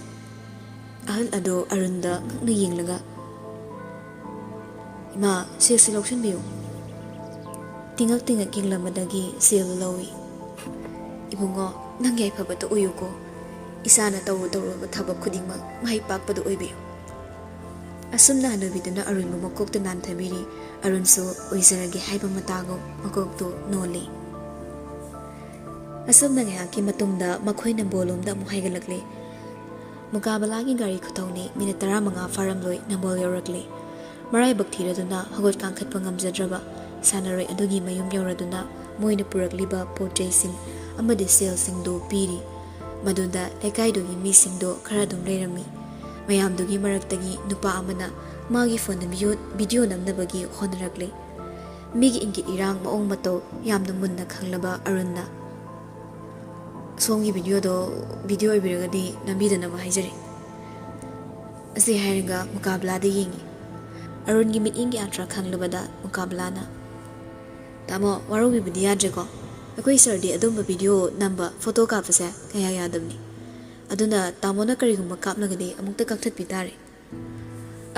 ꯑꯍꯜ ꯑꯗꯨ ꯑꯔꯨꯟꯗ ꯉꯛꯅ ꯌꯦꯡꯂꯒ, "ꯏꯃꯥ, ꯁꯦꯜꯁꯤ ꯂꯧꯁꯤꯟꯕꯤꯌꯨ꯫" ꯇꯤꯡꯉꯛ ꯇꯤꯡꯉꯛ ꯌꯦꯡꯂꯝꯕꯗꯒꯤ ꯁꯦꯜ ꯂꯧꯏ꯫ "ꯏꯕꯨꯡꯉꯣ, ꯅꯪ ꯌꯥꯏꯐꯕꯇ ꯑꯣꯏꯌꯨꯀꯣ꯫ ꯏꯁꯥꯅ ꯇꯧꯔꯨ ꯇꯧꯔꯨꯕ ꯊꯕꯛ ꯈꯨꯗꯤꯡꯃꯛ ꯃꯍꯩ ꯄꯥꯛꯄꯗꯨ ꯑꯣꯏꯕꯤꯌꯨ꯫" ꯑꯁꯨꯝꯅ ꯍꯅꯨꯕꯤꯗꯨꯅ ꯑꯔꯨꯟꯕꯨ ꯃꯀꯣꯛꯇ ꯅꯥꯟꯊꯕꯤꯔꯤ꯫ ꯑꯔꯨꯟꯁꯨ ꯑꯣꯏꯖꯔꯒꯦ ꯍꯥꯏꯕ ꯃꯇꯥꯒꯨꯝ ꯃꯀꯣꯛꯇꯨ ꯅꯣꯜꯂꯤ꯫ ꯑꯁꯨꯝꯅ ꯉꯥꯏꯍꯥꯛꯀꯤ ꯃꯇꯨꯡꯗ ꯃꯈꯣꯏ ꯅꯝꯕꯣꯜꯂꯣꯝꯗ ꯑꯃꯨꯛ ꯍꯥꯏꯒꯠꯂꯛꯂꯦ꯫ ꯃꯨꯀꯥꯕꯂꯥꯒꯤ ꯒꯥꯔꯤ ꯈꯨꯊꯧꯅꯤ꯫ ꯃꯤꯅꯤꯠ ꯇꯔꯥꯃꯉꯥ ꯐꯥꯔꯝꯂꯣꯏ ꯅꯝꯕꯣꯜ ꯌꯧꯔꯛꯂꯦ꯫ ꯃꯔꯥꯏꯕꯛ ꯊꯤꯔꯗꯨꯅ ꯍꯧꯒꯠ ꯀꯥꯡꯈꯠꯄ ꯉꯝꯖꯗ꯭ꯔꯕ ꯁꯥꯟꯅꯔꯣꯏ ꯑꯗꯨꯒꯤ ꯃꯌꯨꯝ ꯌꯧꯔꯗꯨꯅ ꯃꯣꯏꯅ ꯄꯨꯔꯛꯂꯤꯕ ꯄꯣꯠ ꯆꯩꯁꯤꯡ ꯑꯃꯗꯤ ꯁꯦꯜꯁꯤꯡꯗꯨ ꯄꯤꯔꯤ꯫ ꯃꯗꯨꯗ ꯂꯩꯀꯥꯏꯗꯨꯒꯤ ꯃꯤꯁꯤꯡꯗꯣ ꯈꯔ ꯑꯗꯨꯝ ꯂꯩꯔꯝꯃꯤ꯫ ꯃꯌꯥꯝꯗꯨꯒꯤ ꯃꯔꯛꯇꯒꯤ ꯅꯨꯄꯥ ꯑꯃꯅ ꯃꯥꯒꯤ ꯐꯣꯟꯗ ꯚꯤꯗꯤꯑꯣ, ꯚꯤꯗꯤꯑꯣ ꯅꯝꯅꯕꯒꯤ ꯍꯣꯠꯅꯔꯛꯂꯦ꯫ ꯃꯤꯒꯤ ꯏꯪꯒꯤꯠ ꯏꯔꯥꯡ ꯃꯑꯣꯡ ꯃꯇꯧ ꯌꯥꯝꯅ ꯃꯨꯟꯅ ꯈꯪꯂꯕ ꯑꯔꯨꯟꯅ, "ꯁꯣꯝꯒꯤ ꯚꯤꯗꯤꯑꯣꯗꯣ ꯚꯤꯗꯤꯑꯣ ꯑꯣꯏꯕꯤꯔꯒꯗꯤ ꯅꯝꯕꯤꯗꯅꯕ ꯍꯥꯏꯖꯔꯤ꯫" ꯑꯁꯤ ꯍꯥꯏꯔꯒ ꯃꯨꯀꯥꯕꯂꯥꯗ ꯌꯦꯡꯉꯤ꯫ ꯑꯔꯨꯟꯒꯤ ꯃꯤꯠꯌꯦꯡꯒꯤ ꯑꯥꯔꯊ ꯈꯪꯂꯕꯗ ꯃꯨꯀꯥꯕꯂꯥꯅ, "ꯇꯥꯃꯣ, ꯋꯥꯔꯧꯕꯤꯕꯗꯤ ꯌꯥꯗ꯭ꯔꯦꯀꯣ꯫ ꯑꯩꯈꯣꯏ ꯁꯔꯗꯤ ꯑꯗꯨꯝꯕ ꯚꯤꯗꯤꯑꯣ ꯅꯝꯕ, ꯐꯣꯇꯣ ꯀꯥꯞꯄꯁꯦ ꯀꯌꯥ ꯌꯥꯗꯕꯅꯤ꯫ ꯑꯗꯨꯅ ꯇꯥꯃꯣꯅ ꯀꯔꯤꯒꯨꯝꯕ ꯀꯥꯞꯂꯒꯗꯤ ꯑꯃꯨꯛꯇ ꯀꯛꯊꯠꯄꯤ ꯇꯥꯔꯦ꯫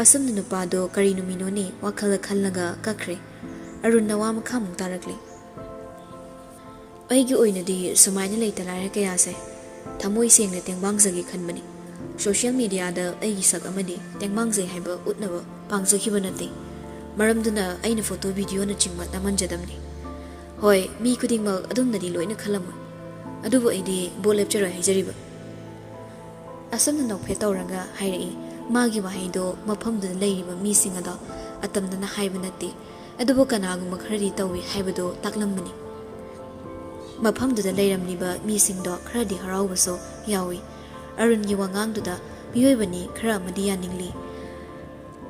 ꯑꯁꯨꯝꯅ ꯅꯨꯄꯥꯗꯣ ꯀꯔꯤ ꯅꯨꯃꯤꯅꯣꯅꯦ ꯋꯥꯈꯜꯗ ꯈꯜꯂꯒ ꯀꯛꯈ꯭ꯔꯦ꯫ ꯑꯔꯨꯟꯅ ꯋꯥ ꯃꯈꯥꯃꯨꯛ ꯇꯥꯔꯛꯂꯤ꯫ ꯑꯩꯒꯤ ꯑꯣꯏꯅꯗꯤ ꯁꯨꯃꯥꯏꯅ ꯂꯩꯇ ꯂꯥꯏꯔ ꯀꯌꯥꯁꯦ ꯊꯃꯣꯏ ꯁꯦꯡꯅ ꯇꯦꯡꯕꯥꯡꯖꯒꯦ ꯈꯟꯕꯅꯤ꯫ ꯁꯣꯁꯤꯌꯦꯜ ꯃꯤꯗꯤꯌꯥꯗ ꯑꯩꯒꯤ ꯁꯛ ꯑꯃꯗꯤ ꯇꯦꯡꯕꯥꯡꯖꯩ ꯍꯥꯏꯕ ꯎꯠꯅꯕ ꯄꯥꯡꯖꯈꯤꯕ ꯅꯠꯇꯦ꯫ ꯃꯔꯝꯗꯨꯅ ꯑꯩꯅ ꯐꯣꯇꯣ ꯚꯤꯗꯤꯑꯣꯅꯆꯤꯡꯕ ꯅꯝꯍꯟꯖꯗꯕꯅꯤ꯫ ꯍꯣꯏ, ꯃꯤ ꯈꯨꯗꯤꯡꯃꯛ ꯑꯗꯨꯝꯅꯗꯤ ꯂꯣꯏꯅ ꯈꯜꯂꯝꯃꯣꯏ꯫ ꯑꯗꯨꯕꯨ ꯑꯩꯗꯤ ꯕꯣꯠ ꯂꯦꯞꯆꯔꯣꯏ ꯍꯥꯏꯖꯔꯤꯕ꯫ ꯑꯁꯨꯝꯅ ꯅꯣꯛꯐꯦꯠ ꯇꯧꯔꯒ ꯍꯥꯏꯔꯛꯏ꯫ ꯃꯥꯒꯤ ꯋꯥꯍꯩꯗꯣ ꯃꯐꯝꯗꯨꯗ ꯂꯩꯔꯤꯕ ꯃꯤꯁꯤꯡ ꯑꯗꯣ ꯑꯇꯝꯅꯅ ꯍꯥꯏꯕ ꯅꯠꯇꯦ, ꯑꯗꯨꯕꯨ ꯀꯅꯥꯒꯨꯝꯕ ꯈꯔꯗꯤ ꯇꯧꯏ ꯍꯥꯏꯕꯗꯨ ꯇꯥꯛꯂꯝꯕꯅꯤ꯫ ꯃꯐꯝꯗꯨꯗ ꯂꯩꯔꯝꯂꯤꯕ ꯃꯤꯁꯤꯡꯗꯣ ꯈꯔꯗꯤ ꯍꯔꯥꯎꯕꯁꯨ ꯌꯥꯎꯏ꯫ ꯑꯔꯨꯟꯒꯤ ꯋꯥꯉꯥꯡꯗꯨꯗ ꯃꯤꯑꯣꯏꯕꯅꯤ ꯈꯔ ꯑꯃꯗꯤ ꯌꯥꯅꯤꯡꯂꯤ꯫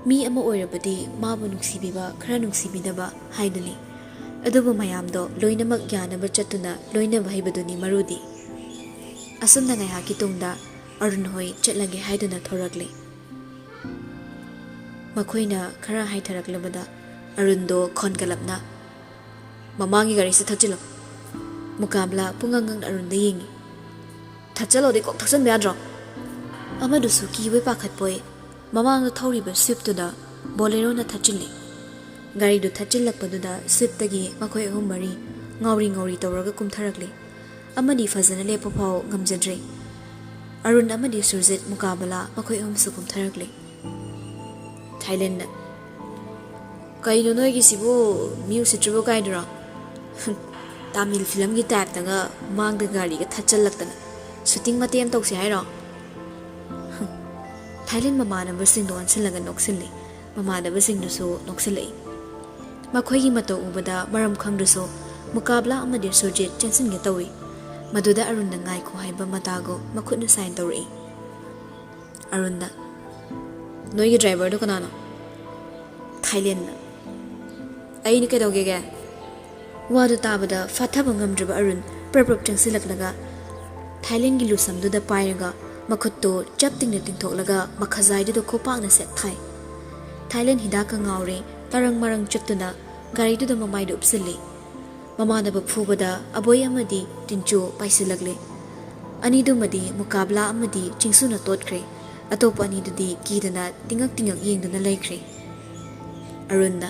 ꯃꯤ ꯑꯃ ꯑꯣꯏꯔꯕꯗꯤ ꯃꯥꯕꯨ ꯅꯨꯡꯁꯤꯕꯤꯕ ꯈꯔ ꯅꯨꯡꯁꯤꯕꯤꯗꯕ ꯍꯥꯏꯗꯨꯅꯤ꯫ ꯑꯗꯨꯕꯨ ꯃꯌꯥꯝꯗꯣ ꯂꯣꯏꯅꯃꯛ ꯌꯥꯅꯕ ꯆꯠꯇꯨꯅ ꯂꯣꯏꯅꯕ ꯍꯩꯕꯗꯨꯅꯤ ꯃꯔꯨꯗꯤ꯫ ꯑꯁꯨꯝꯅ ꯉꯥꯏꯍꯥꯛꯀꯤ ꯇꯨꯡꯗ ꯑꯔꯨꯟ ꯍꯣꯏ ꯆꯠꯂꯒꯦ ꯍꯥꯏꯗꯨꯅ ꯊꯣꯔꯛꯂꯦ꯫ ꯃꯈꯣꯏꯅ ꯈꯔ ꯍꯥꯏꯊꯔꯛꯂꯕꯗ ꯑꯔꯨꯟꯗꯣ ꯈꯣꯟꯒꯠꯂꯞꯅ "ꯃꯃꯥꯡꯒꯤ ꯒꯥꯔꯤꯁꯦ ꯊꯠꯆꯤꯜꯂꯣ"꯫ ꯃꯨꯀꯥꯕꯂꯥ ꯄꯨꯡꯉꯥꯡ ꯉꯥꯡꯅ ꯑꯔꯨꯟꯗ ꯌꯦꯡꯉꯤ꯫ "ꯊꯠꯆꯜꯂꯣꯗꯤ ꯀꯣꯛ ꯊꯠꯆꯟꯕ ꯌꯥꯗ꯭ꯔꯣ?" ꯑꯃꯗꯨꯁꯨ ꯀꯤꯕꯣꯏ ꯄꯥꯈꯠꯄꯣꯏ ꯃꯃꯥꯡꯗ ꯊꯧꯔꯤꯕ ꯁ꯭ꯋꯤꯞꯇꯨꯗ ꯕꯣꯂꯦꯔꯣꯅ ꯊꯠꯆꯤꯜꯂꯤ꯫ ꯒꯥꯔꯤꯗꯨ ꯊꯠꯆꯤꯜꯂꯛꯄꯗꯨꯗ ꯁ꯭ꯋꯤꯞꯇꯒꯤ ꯃꯈꯣꯏ ꯑꯍꯨꯝ ꯃꯔꯤ ꯉꯥꯎꯔꯤ ꯉꯥꯎꯔꯤ ꯇꯧꯔꯒ ꯀꯨꯝꯊꯔꯛꯂꯤ꯫ ꯑꯃꯗꯤ ꯐꯖꯅ ꯂꯦꯞꯄ ꯐꯥꯎ ꯉꯝꯖꯗ꯭ꯔꯦ꯫ ꯑꯔꯨꯟ ꯑꯃꯗꯤ ꯁꯨꯔꯖꯤꯠ, ꯃꯨꯀꯥꯕꯂꯥ ꯃꯈꯣꯏ ꯑꯍꯨꯝꯁꯨ ꯀꯨꯝꯊꯔꯛꯂꯤ꯫ ꯊꯥꯏꯂꯦꯟꯗ꯫ "ꯀꯩꯅꯣ ꯅꯣꯏꯒꯤꯁꯤꯕꯨ, ꯃꯤ ꯎꯁꯤꯠꯇ꯭ꯔꯤꯕꯣ ꯀꯥꯏꯗꯨꯔꯣ?" "ꯇꯥꯃꯤꯜ ꯐꯤꯂꯝꯒꯤ ꯇꯥꯏꯞꯇꯒ ꯃꯥꯡꯗ ꯒꯥꯔꯤꯒ ꯊꯠꯆꯜꯂꯛꯇꯅ ꯁꯨꯇꯤꯡ ꯃꯇꯦꯛ ꯑꯃ ꯇꯧꯁꯤ ꯍꯥꯏꯔꯣ?" ꯊꯥꯏꯂꯦꯟ ꯃꯃꯥꯟꯅꯕꯁꯤꯡꯗꯣ ꯑꯣꯟꯁꯤꯜꯂꯒ ꯅꯣꯛꯁꯤꯜꯂꯤ꯫ ꯃꯃꯥꯟꯅꯕꯁꯤꯡꯗꯨꯁꯨ ꯅꯣꯛꯁꯤꯜꯂꯛꯏ꯫ ꯃꯈꯣꯏꯒꯤ ꯃꯇꯧ ꯎꯕꯗ ꯃꯔꯝ ꯈꯪꯗ꯭ꯔꯁꯨ ꯃꯨꯀꯥꯕꯂꯥ ꯑꯃꯗꯤ ꯁꯨꯔꯖꯤꯠ ꯆꯦꯟꯁꯤꯟꯒꯦ ꯇꯧꯏ꯫ ꯃꯗꯨꯗ ꯑꯔꯨꯟꯅ "ꯉꯥꯏꯈꯣ" ꯍꯥꯏꯕ ꯃꯇꯥꯒꯨꯝ ꯃꯈꯨꯠꯅ ꯁꯥꯏꯟ ꯇꯧꯔꯛꯏ꯫ ꯑꯔꯨꯟꯗ, "ꯅꯣꯏꯒꯤ ꯗ꯭ꯔꯥꯏꯚꯔꯗꯣ ꯀꯅꯥꯅꯣ?" ꯊꯥꯏꯂꯦꯟꯅ, "ꯑꯩꯅ ꯀꯩꯗꯧꯒꯦꯒꯦ?" ꯋꯥꯗꯨ ꯇꯥꯕꯗ ꯐꯥꯊꯕ ꯉꯝꯗ꯭ꯔꯕ ꯑꯔꯨꯟ ꯄ꯭ꯔꯞ ꯄ꯭ꯔꯞ ꯆꯪꯁꯤꯜꯂꯛꯂꯒ ꯊꯥꯏꯂꯦꯟꯒꯤ ꯂꯨꯁꯝꯗꯨꯗ ꯄꯥꯏꯔꯒ ꯃꯈꯨꯠꯇꯨ ꯆꯞ ꯇꯤꯡꯅ ꯇꯤꯡꯊꯣꯛꯂꯒ ꯃꯈꯖꯥꯏꯗꯨꯗ ꯈꯨꯄꯥꯛꯅ ꯁꯦꯠ ꯊꯥꯏ꯫ ꯊꯥꯏꯂꯦꯟ ꯍꯤꯗꯥꯛꯀ ꯉꯥꯎꯔꯦ, ꯇꯔꯪ ꯃꯔꯪ ꯆꯠꯇꯨꯅ ꯒꯥꯔꯤꯗꯨꯗ ꯃꯃꯥꯏꯗꯨ ꯎꯞꯁꯤꯜꯂꯤ꯫ ꯃꯃꯥꯟꯅꯕ ꯐꯨꯕꯗ ꯑꯕꯣꯏ ꯑꯃꯗꯤ ꯇꯤꯟꯆꯨ ꯄꯥꯏꯁꯤꯜꯂꯛꯂꯦ꯫ ꯑꯅꯤꯗꯨꯃꯗꯤ ꯃꯨꯀꯥꯕꯂꯥ ꯑꯃꯗꯤ ꯆꯤꯡꯁꯨꯅ ꯇꯣꯠꯈ꯭ꯔꯦ꯫ ꯑꯇꯣꯞꯄ ꯑꯅꯤꯗꯨꯗꯤ ꯀꯤꯗꯅ ꯇꯤꯡꯉꯛ ꯇꯤꯡꯉꯛ ꯌꯦꯡꯗꯨꯅ ꯂꯩꯈ꯭ꯔꯦ꯫ ꯑꯔꯨꯟꯅ,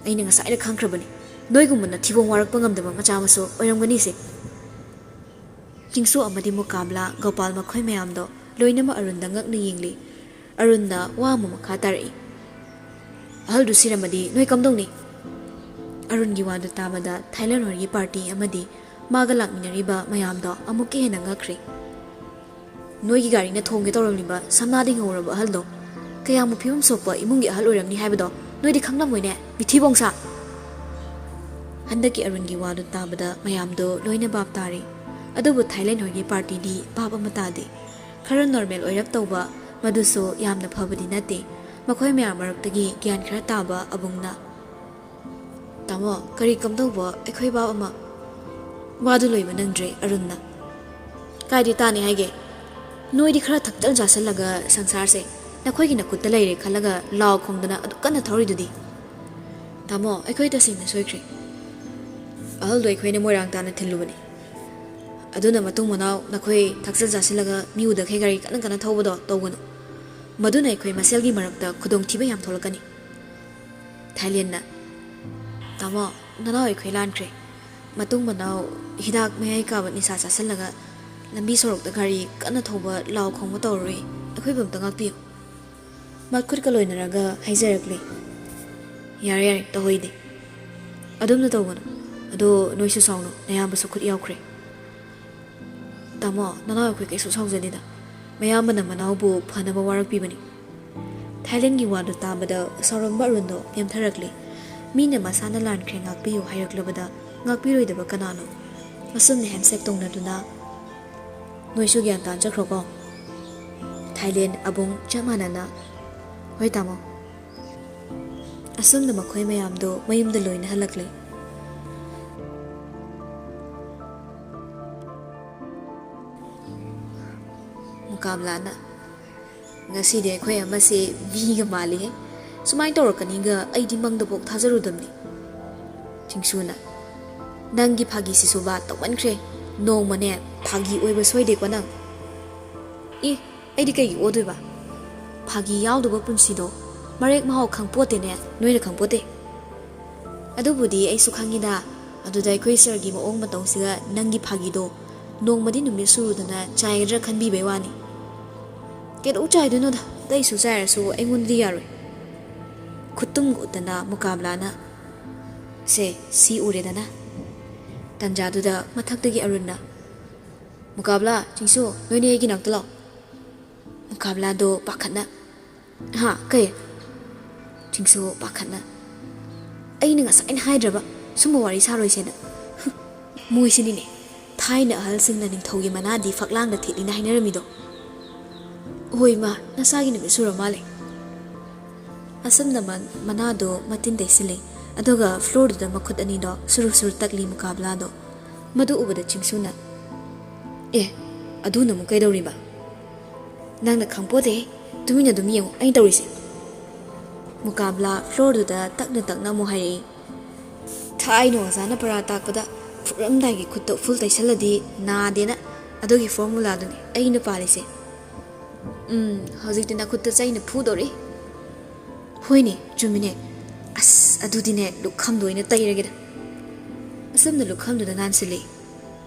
"ꯑꯩꯅ ꯉꯁꯥꯏꯅ ꯈꯪꯈ꯭ꯔꯕꯅꯤ, ꯅꯣꯏꯒꯨꯝꯕꯅ ꯊꯤꯕꯣꯡ ꯋꯥꯔꯛꯄ ꯉꯝꯗꯕ ꯃꯆꯥ ꯃꯁꯨ ꯑꯣꯏꯔꯝꯒꯅꯤꯁꯦ꯫" ꯆꯤꯡꯁꯨ ꯑꯃꯗꯤ ꯃꯨꯀꯥꯕꯂꯥ, ꯒꯣꯄꯥꯜ ꯃꯈꯣꯏ ꯃꯌꯥꯝꯗꯣ ꯂꯣꯏꯅꯃꯛ ꯑꯔꯨꯟꯗ ꯉꯛꯅ ꯌꯦꯡꯂꯤ꯫ ꯑꯔꯨꯟꯅ ꯋꯥ ꯑꯃꯨꯛ ꯃꯈꯥ ꯇꯥꯔꯛꯏ, "ꯑꯍꯜꯗꯨ ꯁꯤꯔꯝꯃꯗꯤ ꯅꯣꯏ ꯀꯝꯗꯧꯅꯤ?" ꯑꯔꯨꯟꯒꯤ ꯋꯥꯗꯨ ꯇꯥꯕꯗ ꯊꯥꯏꯂꯦꯟ ꯍꯣꯏꯒꯤ ꯄꯥꯔꯇꯤ ꯑꯃꯗꯤ ꯃꯥꯒ ꯂꯥꯛꯃꯤꯟꯅꯔꯤꯕ ꯃꯌꯥꯝꯗꯣ ꯑꯃꯨꯛꯀ ꯍꯦꯟꯅ ꯉꯛꯈ꯭ꯔꯦ꯫ "ꯅꯣꯏꯒꯤ ꯒꯥꯔꯤꯅ ꯊꯣꯡꯒꯦ ꯇꯧꯔꯝꯂꯤꯕ ꯁꯝꯅꯥꯗꯤ ꯉꯧꯔꯕ ꯑꯍꯜꯗꯣ ꯀꯌꯥꯃꯨꯛ ꯐꯤꯕꯝ ꯁꯣꯛꯄ ꯏꯃꯨꯡꯒꯤ ꯑꯍꯜ ꯑꯣꯏꯔꯝꯅꯤ ꯍꯥꯏꯕꯗꯣ ꯅꯣꯏꯗꯤ ꯈꯪꯂꯝꯃꯣꯏꯅꯦ, ꯃꯤꯊꯤꯕꯣꯡꯁꯥ!" ꯍꯟꯗꯛꯀꯤ ꯑꯔꯨꯟꯒꯤ ꯋꯥꯗꯨ ꯇꯥꯕꯗ ꯃꯌꯥꯝꯗꯣ ꯂꯣꯏꯅ ꯚꯥꯞ ꯇꯥꯔꯦ꯫ ꯑꯗꯨꯕꯨ ꯊꯥꯏꯂꯦꯟ ꯍꯣꯏꯒꯤ ꯄꯥꯔꯇꯤꯗꯤ ꯚꯥꯞ ꯑꯃ ꯇꯥꯗꯦ꯫ ꯈꯔ ꯅꯣꯔꯃꯦꯜ ꯑꯣꯏꯔꯞ ꯇꯧꯕ, ꯃꯗꯨꯁꯨ ꯌꯥꯝꯅ ꯐꯕꯗꯤ ꯅꯠꯇꯦ꯫ ꯃꯈꯣꯏ ꯃꯌꯥꯝ ꯃꯔꯛꯇꯒꯤ ꯒ꯭ꯌꯥꯟ ꯈꯔ ꯇꯥꯕ ꯑꯕꯨꯡꯅ, "ꯇꯥꯃꯣ, ꯀꯔꯤ ꯀꯝꯗꯧꯕ ꯑꯩꯈꯣꯏ ꯚꯥꯞ ꯑꯃ?" ꯋꯥꯗꯨ ꯂꯣꯏꯕ ꯅꯪꯗ꯭ꯔꯦ ꯑꯔꯨꯟꯅ꯫ "ꯀꯥꯏꯗꯤ ꯇꯥꯅꯤ ꯍꯥꯏꯒꯦ? ꯅꯣꯏꯗꯤ ꯈꯔ ꯊꯛꯆꯜ ꯆꯥꯁꯜꯂꯒ ꯁꯪꯁꯥꯔꯁꯦ ꯅꯈꯣꯏꯒꯤ ꯅꯈꯨꯠꯇ ꯂꯩꯔꯦ ꯈꯜꯂꯒ ꯂꯥꯎ ꯈꯣꯡꯗꯅ ꯑꯗꯨꯛ ꯀꯟꯅ ꯊꯧꯔꯤꯗꯨꯗꯤ?" "ꯇꯥꯃꯣ, ꯑꯩꯈꯣꯏ ꯇꯁꯦꯡꯅ ꯁꯣꯏꯈ꯭ꯔꯦ꯫ ꯑꯍꯜꯗꯣ ꯑꯩꯈꯣꯏꯅ ꯃꯣꯏꯔꯥꯡ ꯇꯥꯟꯅ ꯊꯤꯜꯂꯨꯕꯅꯤ꯫ ꯑꯗꯨꯅ ꯃꯇꯨꯡ ꯃꯅꯥꯎ ꯅꯈꯣꯏ ꯊꯛꯆꯜ ꯆꯥꯁꯤꯜꯂꯒ ꯃꯤ ꯎꯗꯈꯩ ꯒꯥꯔꯤ ꯀꯟꯅ ꯀꯟꯅ ꯊꯧꯕꯗꯣ ꯇꯧꯒꯅꯨ꯫ ꯃꯗꯨꯅ ꯑꯩꯈꯣꯏ ꯃꯁꯦꯜꯒꯤ ꯃꯔꯛꯇ ꯈꯨꯗꯣꯡꯊꯤꯕ ꯌꯥꯝ ꯊꯣꯛꯂꯛꯀꯅꯤ꯫" ꯊꯥꯏꯂꯦꯟꯅ, "ꯇꯥꯃꯣ, ꯅꯅꯥꯎ ꯑꯩꯈꯣꯏ ꯂꯥꯟꯈ꯭ꯔꯦ꯫ ꯃꯇꯨꯡ ꯃꯅꯥꯎ ꯍꯤꯗꯥꯛ ꯃꯌꯥꯏ ꯀꯥꯕ ꯅꯤꯁꯥ ꯆꯥꯁꯤꯜꯂꯒ ꯂꯝꯕꯤ ꯁꯣꯔꯣꯛꯇ ꯒꯥꯔꯤ ꯀꯟꯅ ꯊꯧꯕ, ꯂꯥꯎ ꯈꯣꯡꯕ ꯇꯧꯔꯔꯣꯏ꯫ ꯑꯩꯈꯣꯏꯕꯨ ꯑꯝꯇ ꯉꯥꯛꯄꯤꯌꯨ꯫" ꯃꯈꯨꯠꯀ ꯂꯣꯏꯅꯔꯒ ꯍꯥꯏꯖꯔꯛꯂꯤ, "ꯌꯥꯔꯦ, ꯌꯥꯔꯦ, ꯇꯧꯍꯩꯗꯦ꯫ ꯑꯗꯨꯝꯅ ꯇꯧꯒꯅꯨ꯫ ꯑꯗꯣ ꯅꯣꯏꯁꯨ ꯁꯥꯎꯅꯨ, ꯅꯌꯥꯝꯕꯁꯨ ꯈꯨꯠ ꯌꯥꯎꯈ꯭ꯔꯦ꯫" "ꯇꯥꯃꯣ, ꯅꯅꯥꯎ ꯑꯩꯈꯣꯏ ꯀꯩꯁꯨ ꯁꯥꯎꯖꯗꯦꯗ꯫ ꯃꯌꯥꯝꯕꯅ ꯃꯅꯥꯎꯕꯨ ꯐꯅꯕ ꯋꯥꯔꯛꯄꯤꯕꯅꯤ꯫" ꯊꯥꯏꯂꯦꯟꯒꯤ ꯋꯥꯗꯨ ꯇꯥꯕꯗ ꯁꯥꯎꯔꯝꯕ ꯑꯔꯨꯟꯗꯣ ꯅꯦꯝꯊꯔꯛꯂꯦ꯫ ꯃꯤꯅ ꯃꯁꯥꯅ ꯂꯥꯟꯈ꯭ꯔꯦ ꯉꯥꯛꯄꯤꯌꯨ ꯍꯥꯏꯔꯛꯂꯕꯗ ꯉꯥꯛꯄꯤꯔꯣꯏꯗꯕ ꯀꯅꯥꯅꯣ? ꯑꯁꯨꯝꯅ ꯍꯦꯟꯁꯦꯛ ꯇꯧꯅꯗꯨꯅ ꯅꯣꯏꯁꯨ ꯒ꯭ꯌꯥꯟ ꯇꯥꯅ ꯆꯠꯈ꯭ꯔꯣꯀꯣ꯫ ꯊꯥꯏꯂꯦꯟ ꯑꯕꯨꯡ ꯆꯞ ꯃꯥꯟꯅꯅ, "ꯍꯣꯏ ꯇꯥꯃꯣ꯫" ꯑꯁꯨꯝꯅ ꯃꯈꯣꯏ ꯃꯌꯥꯝꯗꯣ ꯃꯌꯨꯝꯗ ꯂꯣꯏꯅ ꯍꯜꯂꯛꯂꯦ꯫ ꯃꯨꯀꯥꯕꯂꯥꯅ, "ꯉꯁꯤꯗꯤ ꯑꯩꯈꯣꯏ ꯑꯃꯁꯦ ꯃꯤꯒ ꯃꯥꯜꯂꯤꯍꯦ꯫ ꯁꯨꯃꯥꯏꯅ ꯇꯧꯔꯛꯀꯅꯤꯒ ꯑꯩꯗꯤ ꯃꯪꯗꯐꯥꯎ ꯊꯥꯖꯔꯨꯗꯕꯅꯤ꯫" ꯆꯤꯡꯁꯨꯅ, "ꯅꯪꯒꯤ ꯐꯥꯒꯤꯁꯤꯁꯨꯕ ꯇꯧꯃꯟꯈ꯭ꯔꯦ꯫ ꯅꯣꯡꯃꯅꯦ, ꯐꯥꯒꯤ ꯑꯣꯏꯕ ꯁꯣꯏꯗꯦꯀꯣ ꯅꯪ? ꯑꯦ, ꯑꯩꯗꯤ ꯀꯩꯒꯤ ꯑꯣꯗꯣꯏꯕ? ꯐꯥꯒꯤ ꯌꯥꯎꯗꯕ ꯄꯨꯟꯁꯤꯗꯣ ꯃꯔꯦꯛ ꯃꯍꯥꯎ ꯈꯪꯄꯣꯠꯇꯦꯅꯦ, ꯅꯣꯏꯅ ꯈꯪꯄꯣꯠꯇꯦ꯫ ꯑꯗꯨꯕꯨꯗꯤ ꯑꯩꯁꯨ ꯈꯪꯉꯤꯗ, ꯑꯗꯨꯗ ꯑꯩꯈꯣꯏ ꯁꯥꯔꯒꯤ ꯃꯑꯣꯡ ꯃꯇꯧꯁꯤꯒ ꯅꯪꯒꯤ ꯐꯥꯒꯤꯗꯣ ꯅꯣꯡꯃꯗꯤ ꯅꯨꯃꯤꯠ ꯁꯨꯔꯨꯗꯅ ꯆꯥꯏꯒꯗ꯭ꯔꯥ ꯈꯟꯕꯤꯕꯩ ꯋꯥꯅꯤ꯫ ꯀꯩꯗꯧ ꯆꯥꯏꯗꯣꯏꯅꯣꯗ, ꯑꯇꯩꯁꯨ ꯆꯥꯏꯔꯁꯨ ꯑꯩꯉꯣꯟꯗꯗꯤ ꯌꯥꯔꯣꯏ꯫ ꯈꯨꯠꯇꯨꯝꯒ ꯎꯠꯇꯅ ꯃꯨꯀꯥꯕꯂꯥꯅ, "ꯁꯦ, ꯁꯤ ꯎꯔꯦꯗꯅ?" ꯇꯟꯖꯥꯗꯨꯗ ꯃꯊꯛꯇꯒꯤ ꯑꯔꯨꯟꯅ, "ꯃꯨꯀꯥꯕꯂꯥ, ꯆꯤꯡꯁꯨ, ꯅꯣꯏꯅꯤ ꯑꯩꯒꯤ ꯅꯥꯛꯇ ꯂꯥꯛꯑꯣ꯫" ꯃꯨꯀꯥꯕꯂꯥꯗꯣ ꯄꯥꯈꯠꯅ, "ꯍꯥ, ꯀꯩ?" ꯆꯤꯡꯁꯨ ꯄꯥꯈꯠꯅ, "ꯑꯩꯅ ꯉꯁꯥꯏꯅ ꯍꯥꯏꯗ꯭ꯔꯕ ꯁꯨꯝꯕ ꯋꯥꯔꯤ ꯁꯥꯔꯣꯏꯁꯦꯅ?" ꯃꯣꯏꯁꯤꯅꯤꯅꯦ, ꯊꯥꯏꯅ ꯑꯍꯜꯁꯤꯡꯅ ꯅꯤꯡꯊꯧꯒꯤ ꯃꯅꯥꯗꯤ ꯐꯛꯂꯥꯡꯗ ꯊꯦꯠꯂꯤꯅ ꯍꯥꯏꯅꯔꯝꯃꯤꯗꯣ꯫ "ꯍꯣꯏ ꯃꯥ, ꯅꯁꯥꯒꯤ ꯅꯨꯃꯤꯠ ꯁꯨꯔ ꯃꯥꯜꯂꯦ꯫" ꯑꯁꯨꯝꯅ ꯃ-, ꯃꯅꯥꯗꯣ ꯃꯇꯤꯟ ꯇꯩꯁꯤꯜꯂꯤ, ꯑꯗꯨꯒ ꯐ꯭ꯂꯣꯔꯗꯨꯗ ꯃꯈꯨꯠ ꯑꯅꯤꯗꯣ ꯁꯨꯔꯨ ꯁꯨꯔꯨ ꯇꯛꯂꯤ ꯃꯨꯀꯥꯕꯂꯥꯗꯣ꯫ ꯃꯗꯨ ꯎꯕꯗ ꯆꯤꯡꯁꯨꯅ, "ꯑꯦ, ꯑꯗꯨꯅ ꯑꯃꯨꯛ ꯀꯩꯗꯧꯔꯤꯕ?" "ꯅꯪꯅ ꯈꯪꯄꯣꯠꯇꯦꯍꯦ, ꯇꯨꯃꯤꯟꯅ ꯑꯗꯨꯝ ꯌꯦꯡꯉꯨ ꯑꯩꯅ ꯇꯧꯔꯤꯁꯦ꯫" ꯃꯨꯀꯥꯕꯂꯥ ꯐ꯭ꯂꯣꯔꯗꯨꯗ ꯇꯛꯅ ꯇꯛꯅ ꯑꯃꯨꯛ ꯍꯥꯏꯔꯛꯏ, "ꯊꯥꯏꯅ ꯑꯣꯖꯥꯅ ꯄꯔꯥ ꯇꯥꯛꯄꯗ ꯐꯨꯔꯝꯗꯥꯏꯒꯤ ꯈꯨꯠꯇ ꯎꯐꯨꯜ ꯇꯩꯁꯜꯂꯗꯤ ꯅꯥꯗꯦꯅ, ꯑꯗꯨꯒꯤ ꯐꯣꯔꯃꯨꯂꯥꯗꯨꯅꯤ ꯑꯩꯅ ꯄꯥꯜꯂꯤꯁꯦ꯫" "ꯎꯝ, ꯍꯧꯖꯤꯛꯇꯤ ꯅꯈꯨꯠꯇ ꯆꯩꯅ ꯐꯨꯗꯣꯔꯤ꯫" "ꯍꯣꯏꯅꯦ, ꯆꯨꯝꯃꯤꯅꯦ꯫ ꯑꯁ, ꯑꯗꯨꯗꯤꯅꯦ, ꯂꯨꯈꯝꯗꯣ ꯑꯣꯏꯅ ꯇꯩꯔꯒꯦꯗ꯫" ꯑꯁꯨꯝꯅ ꯂꯨꯈꯝꯗꯨꯗ ꯅꯥꯟꯁꯤꯜꯂꯤ꯫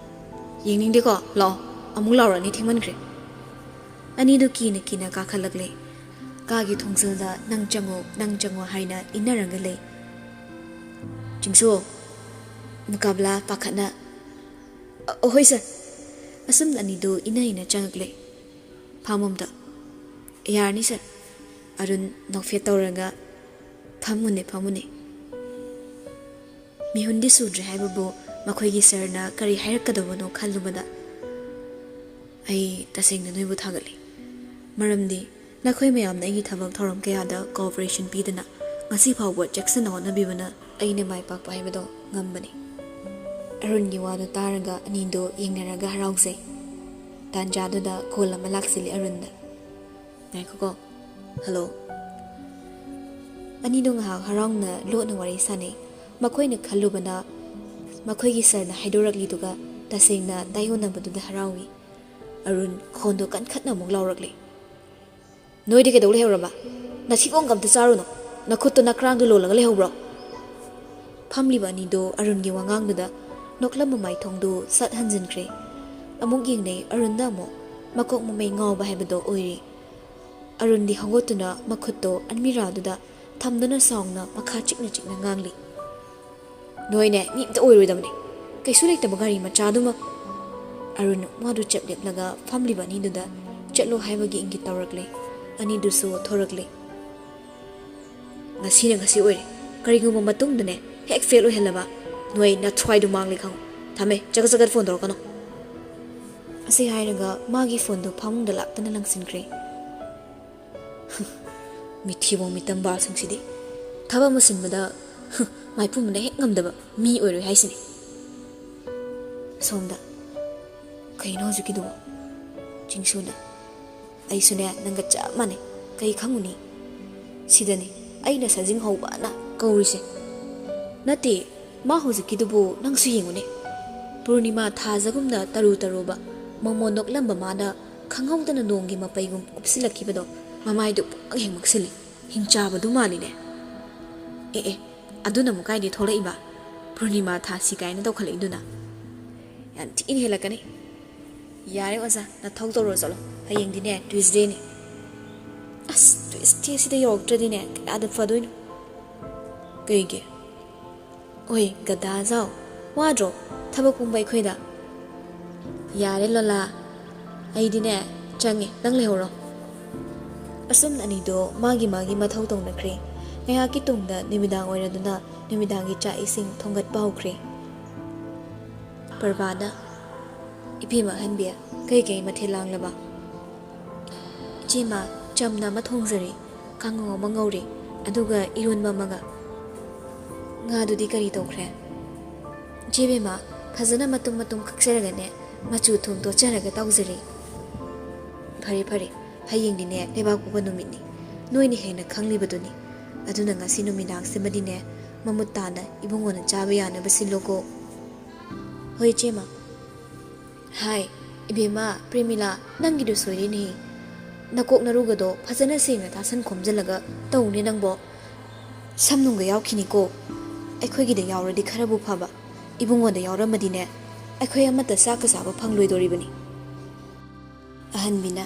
"ꯌꯦꯡꯅꯤꯡꯗꯦꯀꯣ, ꯂꯥꯛꯑꯣ, ꯑꯃꯨꯛ ꯂꯥꯎꯔꯛꯑꯅꯤ, ꯊꯦꯡꯃꯟꯈ꯭ꯔꯦ꯫" ꯑꯅꯤꯗꯨ ꯀꯤꯅ ꯀꯤꯅ ꯀꯥꯈꯠꯂꯛꯂꯦ꯫ ꯀꯥꯒꯤ ꯊꯣꯡꯖꯤꯜꯗ "ꯅꯪ ꯆꯪꯉꯣ, ꯅꯪ ꯆꯪꯉꯣ" ꯍꯥꯏꯅ ꯏꯟꯅꯔꯒ ꯂꯩ꯫ "ꯆꯤꯡꯁꯨ!" ꯃꯨꯀꯥꯕꯂꯥ ꯄꯥꯈꯠꯅ, "ꯑ, ꯍꯣꯏ ꯁꯥꯔ꯫" ꯑꯁꯨꯝꯅ ꯑꯅꯤꯗꯨ ꯏꯟꯅ ꯏꯟꯅ ꯆꯪꯉꯛꯂꯦ ꯐꯝꯐꯝꯗ꯫ "ꯌꯥꯔꯅꯤ ꯁꯥꯔ꯫" ꯑꯔꯨꯟ ꯅꯣꯛꯐꯦꯠ ꯇꯧꯔꯒ, "ꯐꯝꯃꯨꯅꯦ, ꯐꯝꯃꯨꯅꯦ꯫" ꯃꯤꯍꯨꯟꯗꯤ ꯁꯨꯗ꯭ꯔꯦ ꯍꯥꯏꯕꯕꯨ ꯃꯈꯣꯏꯒꯤ ꯁꯥꯔꯅ ꯀꯔꯤ ꯍꯥꯏꯔꯛꯀꯗꯕꯅꯣ ꯈꯜꯂꯨꯕꯗ ꯑꯩ ꯇꯁꯦꯡꯅ ꯅꯣꯏꯕꯨ ꯊꯥꯒꯠꯂꯤ꯫ ꯃꯔꯝꯗꯤ ꯅꯈꯣꯏ ꯃꯌꯥꯝꯅ ꯑꯩꯒꯤ ꯊꯕꯛ ꯊꯧꯔꯝ ꯀꯌꯥꯗ ꯀꯣꯑꯣꯄꯔꯦꯁꯟ ꯄꯤꯗꯨꯅ ꯉꯁꯤ ꯐꯥꯎꯕ ꯆꯦꯛꯁꯤꯟꯅ ꯍꯣꯠꯅꯕꯤꯕꯅ ꯑꯩꯅ ꯃꯥꯏ ꯄꯥꯛꯄ ꯍꯥꯏꯕꯗꯣ ꯉꯝꯕꯅꯤ꯫ ꯑꯔꯨꯟꯒꯤ ꯋꯥꯗꯨ ꯇꯥꯔꯒ ꯑꯅꯤꯗꯨ ꯌꯦꯡꯅꯔꯒ ꯍꯔꯥꯎꯖꯩ꯫ ꯇꯥꯟꯖꯥꯗꯨꯗ ꯀꯣꯜ ꯑꯃ ꯂꯥꯛꯁꯤꯜꯂꯤ ꯑꯔꯨꯟꯗ꯫ "ꯉꯥꯏꯈꯣꯀꯣ꯫ ꯍꯜꯂꯣ꯫" ꯑꯅꯤꯗꯨ ꯉꯥꯏꯍꯥꯛ ꯍꯔꯥꯎꯅ ꯂꯣꯠꯅ ꯋꯥꯔꯤ ꯁꯥꯟꯅꯩ꯫ ꯃꯈꯣꯏꯅ ꯈꯜꯂꯨꯕꯅ ꯃꯈꯣꯏꯒꯤ ꯁꯥꯔꯅ ꯍꯥꯏꯗꯣꯔꯛꯂꯤꯗꯨꯒ ꯇꯁꯦꯡꯅ ꯇꯥꯏꯑꯣꯟꯅꯕꯗꯨꯗ ꯍꯔꯥꯎꯏ꯫ ꯑꯔꯨꯟ ꯈꯣꯟꯗꯣ ꯀꯟꯈꯠꯅ ꯑꯃꯨꯛ ꯂꯥꯎꯔꯛꯂꯦ꯫ "ꯅꯣꯏꯗꯤ ꯀꯩꯗꯧ ꯂꯩꯍꯧꯔꯕ? ꯅꯊꯤꯕꯣꯡꯒ ꯑꯝꯇ ꯆꯥꯔꯨꯅꯨ꯫ ꯅꯈꯨꯠꯇꯣ ꯅꯈ꯭ꯔꯥꯡꯗꯣ ꯂꯣꯜꯂꯒ ꯂꯩꯍꯧꯕ꯭ꯔꯣ?" ꯐꯝꯂꯤꯕ ꯑꯅꯤꯗꯣ ꯑꯔꯨꯟꯒꯤ ꯋꯥꯉꯥꯡꯗꯨꯗ ꯅꯣꯛꯂꯝꯕ ꯃꯥꯏꯊꯣꯡꯗꯨ ꯁꯠ ꯍꯟꯖꯤꯟꯈ꯭ꯔꯦ꯫ ꯑꯃꯨꯛ ꯌꯦꯡꯅꯩ꯫ ꯑꯔꯨꯟꯗ ꯑꯃꯨꯛ ꯃꯀꯣꯛ ꯃꯃꯩ ꯉꯥꯎꯕ ꯍꯥꯏꯕꯗꯣ ꯑꯣꯏꯔꯦ꯫ ꯑꯔꯨꯟꯗꯤ ꯍꯧꯒꯠꯇꯨꯅ ꯃꯈꯨꯠꯇꯣ ꯑꯟꯃꯤꯔꯥꯗꯨꯗ ꯊꯝꯗꯨꯅ ꯁꯥꯎꯅ ꯃꯈꯥ ꯆꯤꯛꯅ ꯆꯤꯛꯅ ꯉꯥꯡꯂꯤ꯫ "ꯅꯣꯏꯅꯦ, ꯃꯤ ꯑꯝꯇ ꯑꯣꯏꯔꯣꯏꯗꯕꯅꯦ꯫ ꯀꯩꯁꯨ ꯂꯩꯇꯕ ꯒꯥꯔꯤ ꯃꯆꯥꯗꯨꯃ꯫" ꯑꯔꯨꯟ ꯃꯥꯗꯨ ꯆꯞ ꯂꯦꯞꯂꯒ ꯐꯝꯂꯤꯕ ꯑꯅꯤꯗꯨꯗ ꯆꯠꯂꯣ ꯍꯥꯏꯕꯒꯤ ꯏꯪꯒꯤꯠ ꯇꯧꯔꯛꯂꯦ꯫ ꯑꯅꯤꯗꯨꯁꯨ ꯊꯣꯔꯛꯂꯦ꯫ "ꯉꯁꯤꯅ ꯉꯁꯤ ꯑꯣꯏꯔꯦ꯫ ꯀꯔꯤꯒꯨꯝꯕ ꯃꯇꯨꯡꯗꯅꯦ, ꯍꯦꯛ ꯐꯦꯜ ꯑꯣꯏꯍꯜꯂꯕ, ꯅꯣꯏ ꯅꯊ꯭ꯋꯥꯏꯗꯨ ꯃꯥꯡꯂꯦ ꯈꯪꯉꯨ꯫ ꯊꯝꯃꯦ, ꯆꯒꯠ ꯆꯒꯠ ꯐꯣꯟ ꯇꯧꯔꯛꯀꯅꯨ꯫" ꯑꯁꯤ ꯍꯥꯏꯔꯒ ꯃꯥꯒꯤ ꯐꯣꯟꯗꯨ ꯐꯃꯨꯡꯗ ꯂꯥꯛꯇꯅ ꯂꯪꯁꯤꯟꯈ꯭ꯔꯦ꯫ "ꯃꯤꯊꯤꯕꯣꯡ ꯃꯤꯇꯝꯕꯥꯜꯁꯤꯡꯁꯤꯗꯤ ꯊꯕꯛ ꯑꯃ ꯁꯤꯟꯕꯗ ꯃꯥꯏꯄꯨꯅꯅ ꯍꯦꯛ ꯉꯝꯗꯕ ꯃꯤ ꯑꯣꯏꯔꯣꯏ ꯍꯥꯏꯁꯤꯅꯤ꯫" ꯁꯣꯝꯗ, "ꯀꯩꯅꯣ ꯍꯧꯖꯤꯛꯀꯤꯗꯨꯕꯣ?" ꯆꯤꯡꯁꯨꯅ, "ꯑꯩꯁꯨꯅꯦ ꯅꯪꯒ ꯆꯞ ꯃꯥꯟꯅꯩ꯫ ꯀꯩ ꯈꯪꯉꯨꯅꯤ? ꯁꯤꯗꯅꯤ ꯑꯩꯅ ꯁꯥꯖꯤꯡ ꯍꯧꯕꯅ ꯀꯧꯔꯤꯁꯦ꯫ ꯅꯠꯇꯦ, ꯃꯥ ꯍꯧꯖꯤꯛꯀꯤꯗꯨꯕꯨ ꯅꯪꯁꯨ ꯌꯦꯡꯉꯨꯅꯦ꯫ ꯄꯨꯔꯅꯤꯃꯥ ꯊꯥꯖꯒꯨꯝꯅ ꯇꯔꯨ ꯇꯔꯨꯕ, ꯃꯃꯣꯟ ꯅꯣꯛꯂꯝꯕ ꯃꯥꯅ ꯈꯪꯍꯧꯗꯅ ꯅꯣꯡꯒꯤ ꯃꯄꯩꯒꯨꯝ ꯀꯨꯞꯁꯤꯜꯂꯛꯈꯤꯕꯗꯣ, ꯃꯃꯥꯏꯗꯨ ꯄꯨꯡꯍꯪ ꯍꯦꯛ ꯃꯛꯁꯤꯜꯂꯤ꯫ ꯍꯤꯡꯆꯥꯕꯗꯨ ꯃꯥꯜꯂꯤꯅꯦ꯫ ꯑꯦ ꯑꯦ, ꯑꯗꯨꯅ ꯑꯃꯨꯛ ꯀꯥꯏꯗꯩ ꯊꯣꯛꯂꯛꯏꯕ? ꯄꯨꯔꯅꯤꯃꯥ ꯊꯥꯁꯤ ꯀꯥꯏꯅ ꯇꯧꯈꯠꯂꯛꯏꯗꯨꯅ?" "ꯌꯥꯝ ꯊꯤꯅ ꯍꯦꯜꯂꯛꯀꯅꯤ꯫" "ꯌꯥꯔꯦ ꯑꯣꯖꯥ, ꯅꯊꯧ ꯇꯧꯔꯣ ꯆꯠꯂꯣ꯫ ꯍꯌꯦꯡꯗꯤꯅꯦ Tuesdayꯅꯤ꯫" "ꯑꯁ, Tuesday ꯁꯤꯗ ꯌꯧꯔꯛꯇ꯭ꯔꯗꯤꯅꯦ ꯀꯌꯥꯗ ꯐꯗꯣꯏꯅꯣ?" "ꯀꯩꯒꯤ?" "ꯑꯣꯏ, ꯒꯗꯥ ꯖꯥꯎ, ꯋꯥꯗ꯭ꯔꯣ ꯊꯕꯛ ꯄꯨꯝꯕ ꯑꯩꯈꯣꯏꯗ?" "ꯌꯥꯔꯦ ꯂꯣꯂꯥ, ꯑꯩꯗꯤꯅꯦ ꯆꯪꯉꯦ, ꯅꯪ ꯂꯩꯍꯧꯔꯣ꯫" ꯑꯁꯨꯝꯅ ꯑꯅꯤꯗꯣ ꯃꯥꯒꯤ ꯃꯥꯒꯤ ꯃꯊꯧ ꯇꯧꯅꯈ꯭ꯔꯦ꯫ ꯉꯥꯏꯍꯥꯛꯀꯤ ꯇꯨꯡꯗ ꯅꯨꯃꯤꯗꯥꯡ ꯑꯣꯏꯔꯗꯨꯅ ꯅꯨꯃꯤꯗꯥꯡꯒꯤ ꯆꯥꯛ ꯏꯁꯤꯡ ꯊꯣꯡꯒꯠꯄ ꯍꯧꯈ꯭ꯔꯦ꯫ ꯄ꯭ꯔꯚꯥꯅ, "ꯏꯕꯦꯝꯃ ꯑꯍꯟꯕꯤ, ꯀꯩ ꯀꯩ ꯃꯊꯦꯜ ꯂꯥꯡꯂꯕ?" "ꯏꯆꯦꯃ, ꯆꯝꯅ ꯑꯃ ꯊꯣꯡꯖꯔꯦ, ꯀꯥꯡꯉꯧ ꯑꯃ ꯉꯧꯔꯦ, ꯑꯗꯨꯒ ꯏꯔꯣꯟꯕ ꯑꯃꯒ꯫" "ꯉꯥꯗꯨꯗꯤ ꯀꯔꯤ ꯇꯧꯈ꯭ꯔꯦ?" "ꯏꯆꯦ ꯕꯦꯝꯃ, ꯐꯖꯅ ꯃꯇꯨꯝ ꯃꯇꯨꯝ ꯀꯛꯆꯔꯒꯅꯦ, ꯃꯆꯨ ꯊꯨꯝ ꯇꯣꯠꯆꯔꯒ ꯇꯧꯖꯔꯦ꯫" "ꯐꯔꯦ ꯐꯔꯦ, ꯍꯌꯦꯡꯗꯤꯅꯦ ꯂꯩꯕꯥꯛꯄꯣꯛꯄ ꯅꯨꯃꯤꯠꯅꯤ, ꯅꯣꯏꯅ ꯍꯦꯟꯅ ꯈꯪꯂꯤꯕꯗꯨꯅꯤ꯫ ꯑꯗꯨꯅ ꯉꯁꯤ ꯅꯨꯃꯤꯗꯥꯡꯁꯤꯃꯗꯤꯅꯦ ꯃꯃꯨꯠ ꯇꯥꯅ ꯏꯕꯨꯡꯉꯣꯅ ꯆꯥꯕ ꯌꯥꯅꯕ ꯁꯤꯜꯂꯣꯀꯣ꯫" "ꯍꯣꯏ ꯏꯆꯦꯃ, ꯍꯥꯏ, ꯏꯕꯦꯝꯃ ꯄ꯭ꯔꯦꯃꯤꯂꯥ, ꯅꯪꯒꯤꯗꯨ ꯁꯣꯏꯔꯦꯅꯦꯍꯦ꯫ ꯅꯀꯣꯛ ꯅꯔꯨꯒꯗꯣ ꯐꯖꯅ ꯁꯦꯡꯅ ꯇꯥꯁꯟ ꯈꯣꯝꯖꯤꯜꯂꯒ ꯇꯧꯅꯦ ꯅꯪꯕꯣ꯫ ꯁꯝ ꯅꯨꯡꯒ ꯌꯥꯎꯈꯤꯅꯤꯀꯣ꯫ ꯑꯩꯈꯣꯏꯒꯤꯗ ꯌꯥꯎꯔꯗꯤ ꯈꯔꯕꯨ ꯐꯕ, ꯏꯕꯨꯡꯉꯣꯗ ꯌꯥꯎꯔꯝꯃꯗꯤꯅꯦ, ꯑꯩꯈꯣꯏ ꯑꯃꯠꯇ ꯆꯥꯛꯀ ꯆꯥꯕ ꯐꯪꯂꯣꯏꯗꯣꯔꯤꯕꯅꯤ꯫ ꯑꯍꯟꯕꯤꯅ,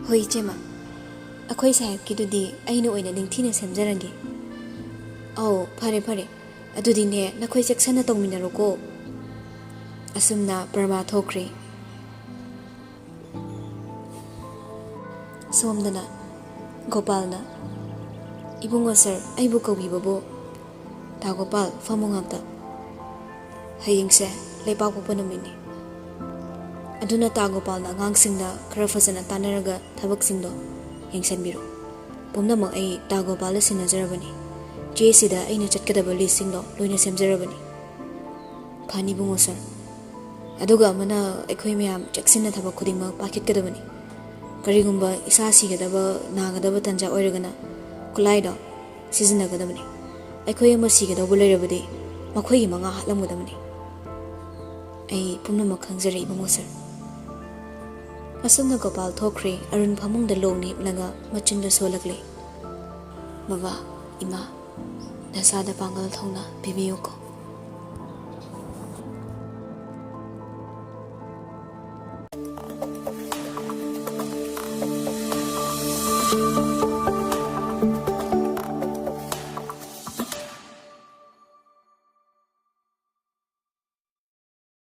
"ꯍꯣꯏ ꯏꯆꯦꯃ, ꯑꯩꯈꯣꯏ ꯁꯥꯍꯦꯕꯀꯤꯗꯨꯗꯤ ꯑꯩꯅ ꯑꯣꯏꯅ ꯅꯤꯡꯊꯤꯅ ꯁꯦꯝꯖꯔꯒꯦ꯫" "ꯑꯧ, ꯐꯔꯦ ꯐꯔꯦ, ꯑꯗꯨꯗꯤꯅꯦ ꯅꯈꯣꯏ ꯆꯦꯛꯁꯟꯅ ꯇꯧꯃꯤꯟꯅꯔꯣꯀꯣ꯫" ꯑꯁꯨꯝꯅ ꯄ꯭ꯔꯃꯥ ꯊꯣꯛꯈ꯭ꯔꯦ꯫ ꯁꯣꯝꯗꯅ ꯒꯣꯄꯥꯜꯅ, "ꯏꯕꯨꯡꯉꯣ ꯁꯥꯔ, ꯑꯩꯕꯨ ꯀꯧꯕꯤꯕꯕꯨ?" "ꯇꯥ ꯒꯣꯄꯥꯜ, ꯐꯝꯃꯨ ꯉꯥꯛꯇ꯫ ꯍꯌꯦꯡꯁꯦ ꯂꯩꯄꯥꯛꯄꯣꯛꯄ ꯅꯨꯃꯤꯠꯅꯤ꯫ ꯑꯗꯨꯅ ꯇꯥ ꯒꯣꯄꯥꯜꯅ ꯑꯉꯥꯡꯁꯤꯡꯗ ꯈꯔ ꯐꯖꯅ ꯇꯥꯟꯅꯔꯒ ꯊꯕꯛꯁꯤꯡꯗꯣ ꯌꯦꯡꯁꯤꯟꯕꯤꯔꯣ꯫ ꯄꯨꯝꯅꯃꯛ ꯑꯩ ꯇꯥ ꯒꯣꯄꯥꯜꯗ ꯁꯤꯟꯅꯖꯔꯕꯅꯤ꯫ ꯆꯦꯁꯤꯗ ꯑꯩꯅ ꯆꯠꯀꯗꯕ ꯂꯤꯁꯁꯤꯡꯗꯣ ꯂꯣꯏꯅ ꯁꯦꯝꯖꯔꯕꯅꯤ꯫" "ꯐꯅꯤ ꯏꯕꯨꯡꯉꯣ ꯁꯥꯔ꯫ ꯑꯗꯨꯒ ꯑꯃꯅ, ꯑꯩꯈꯣꯏ ꯃꯌꯥꯝ ꯆꯦꯛꯁꯤꯟꯅ ꯊꯕꯛ ꯈꯨꯗꯤꯡꯃꯛ ꯄꯥꯏꯈꯠꯀꯗꯕꯅꯤ꯫ ꯀꯔꯤꯒꯨꯝꯕ ꯏꯁꯥ ꯁꯤꯒꯗꯕ, ꯅꯥꯒꯗꯕ ꯇꯥꯟꯖꯥ ꯑꯣꯏꯔꯒꯅ ꯈꯨꯠꯂꯥꯏꯗꯣ ꯁꯤꯖꯤꯟꯅꯒꯗꯕꯅꯤ꯫ ꯑꯩꯈꯣꯏ ꯑꯃ ꯁꯤꯒꯗꯧꯕ ꯂꯩꯔꯕꯗꯤ ꯃꯈꯣꯏꯒꯤ ꯃꯉꯥ ꯍꯥꯠꯂꯝꯒꯗꯕꯅꯤ꯫ ꯑꯩ ꯄꯨꯝꯅꯃꯛ ꯈꯪꯖꯔꯦ ꯏꯕꯨꯡꯉꯣ ꯁꯥꯔ꯫" ꯑꯁꯨꯝꯅ ꯒꯣꯄꯥꯜ ꯊꯣꯛꯈ꯭ꯔꯦ꯫ ꯑꯔꯨꯟ ꯐꯃꯨꯡꯗ ꯂꯣꯡꯅ ꯍꯤꯞꯂꯒ ꯃꯆꯤꯟꯗ ꯁꯣꯜꯂꯛꯂꯦ꯫ "ꯕꯕꯥ, ꯏꯃꯥ, ꯅꯁꯥꯗ ꯄꯥꯡꯒꯜ ꯊꯧꯅꯥ ꯄꯤꯕꯤꯌꯨꯀꯣ꯫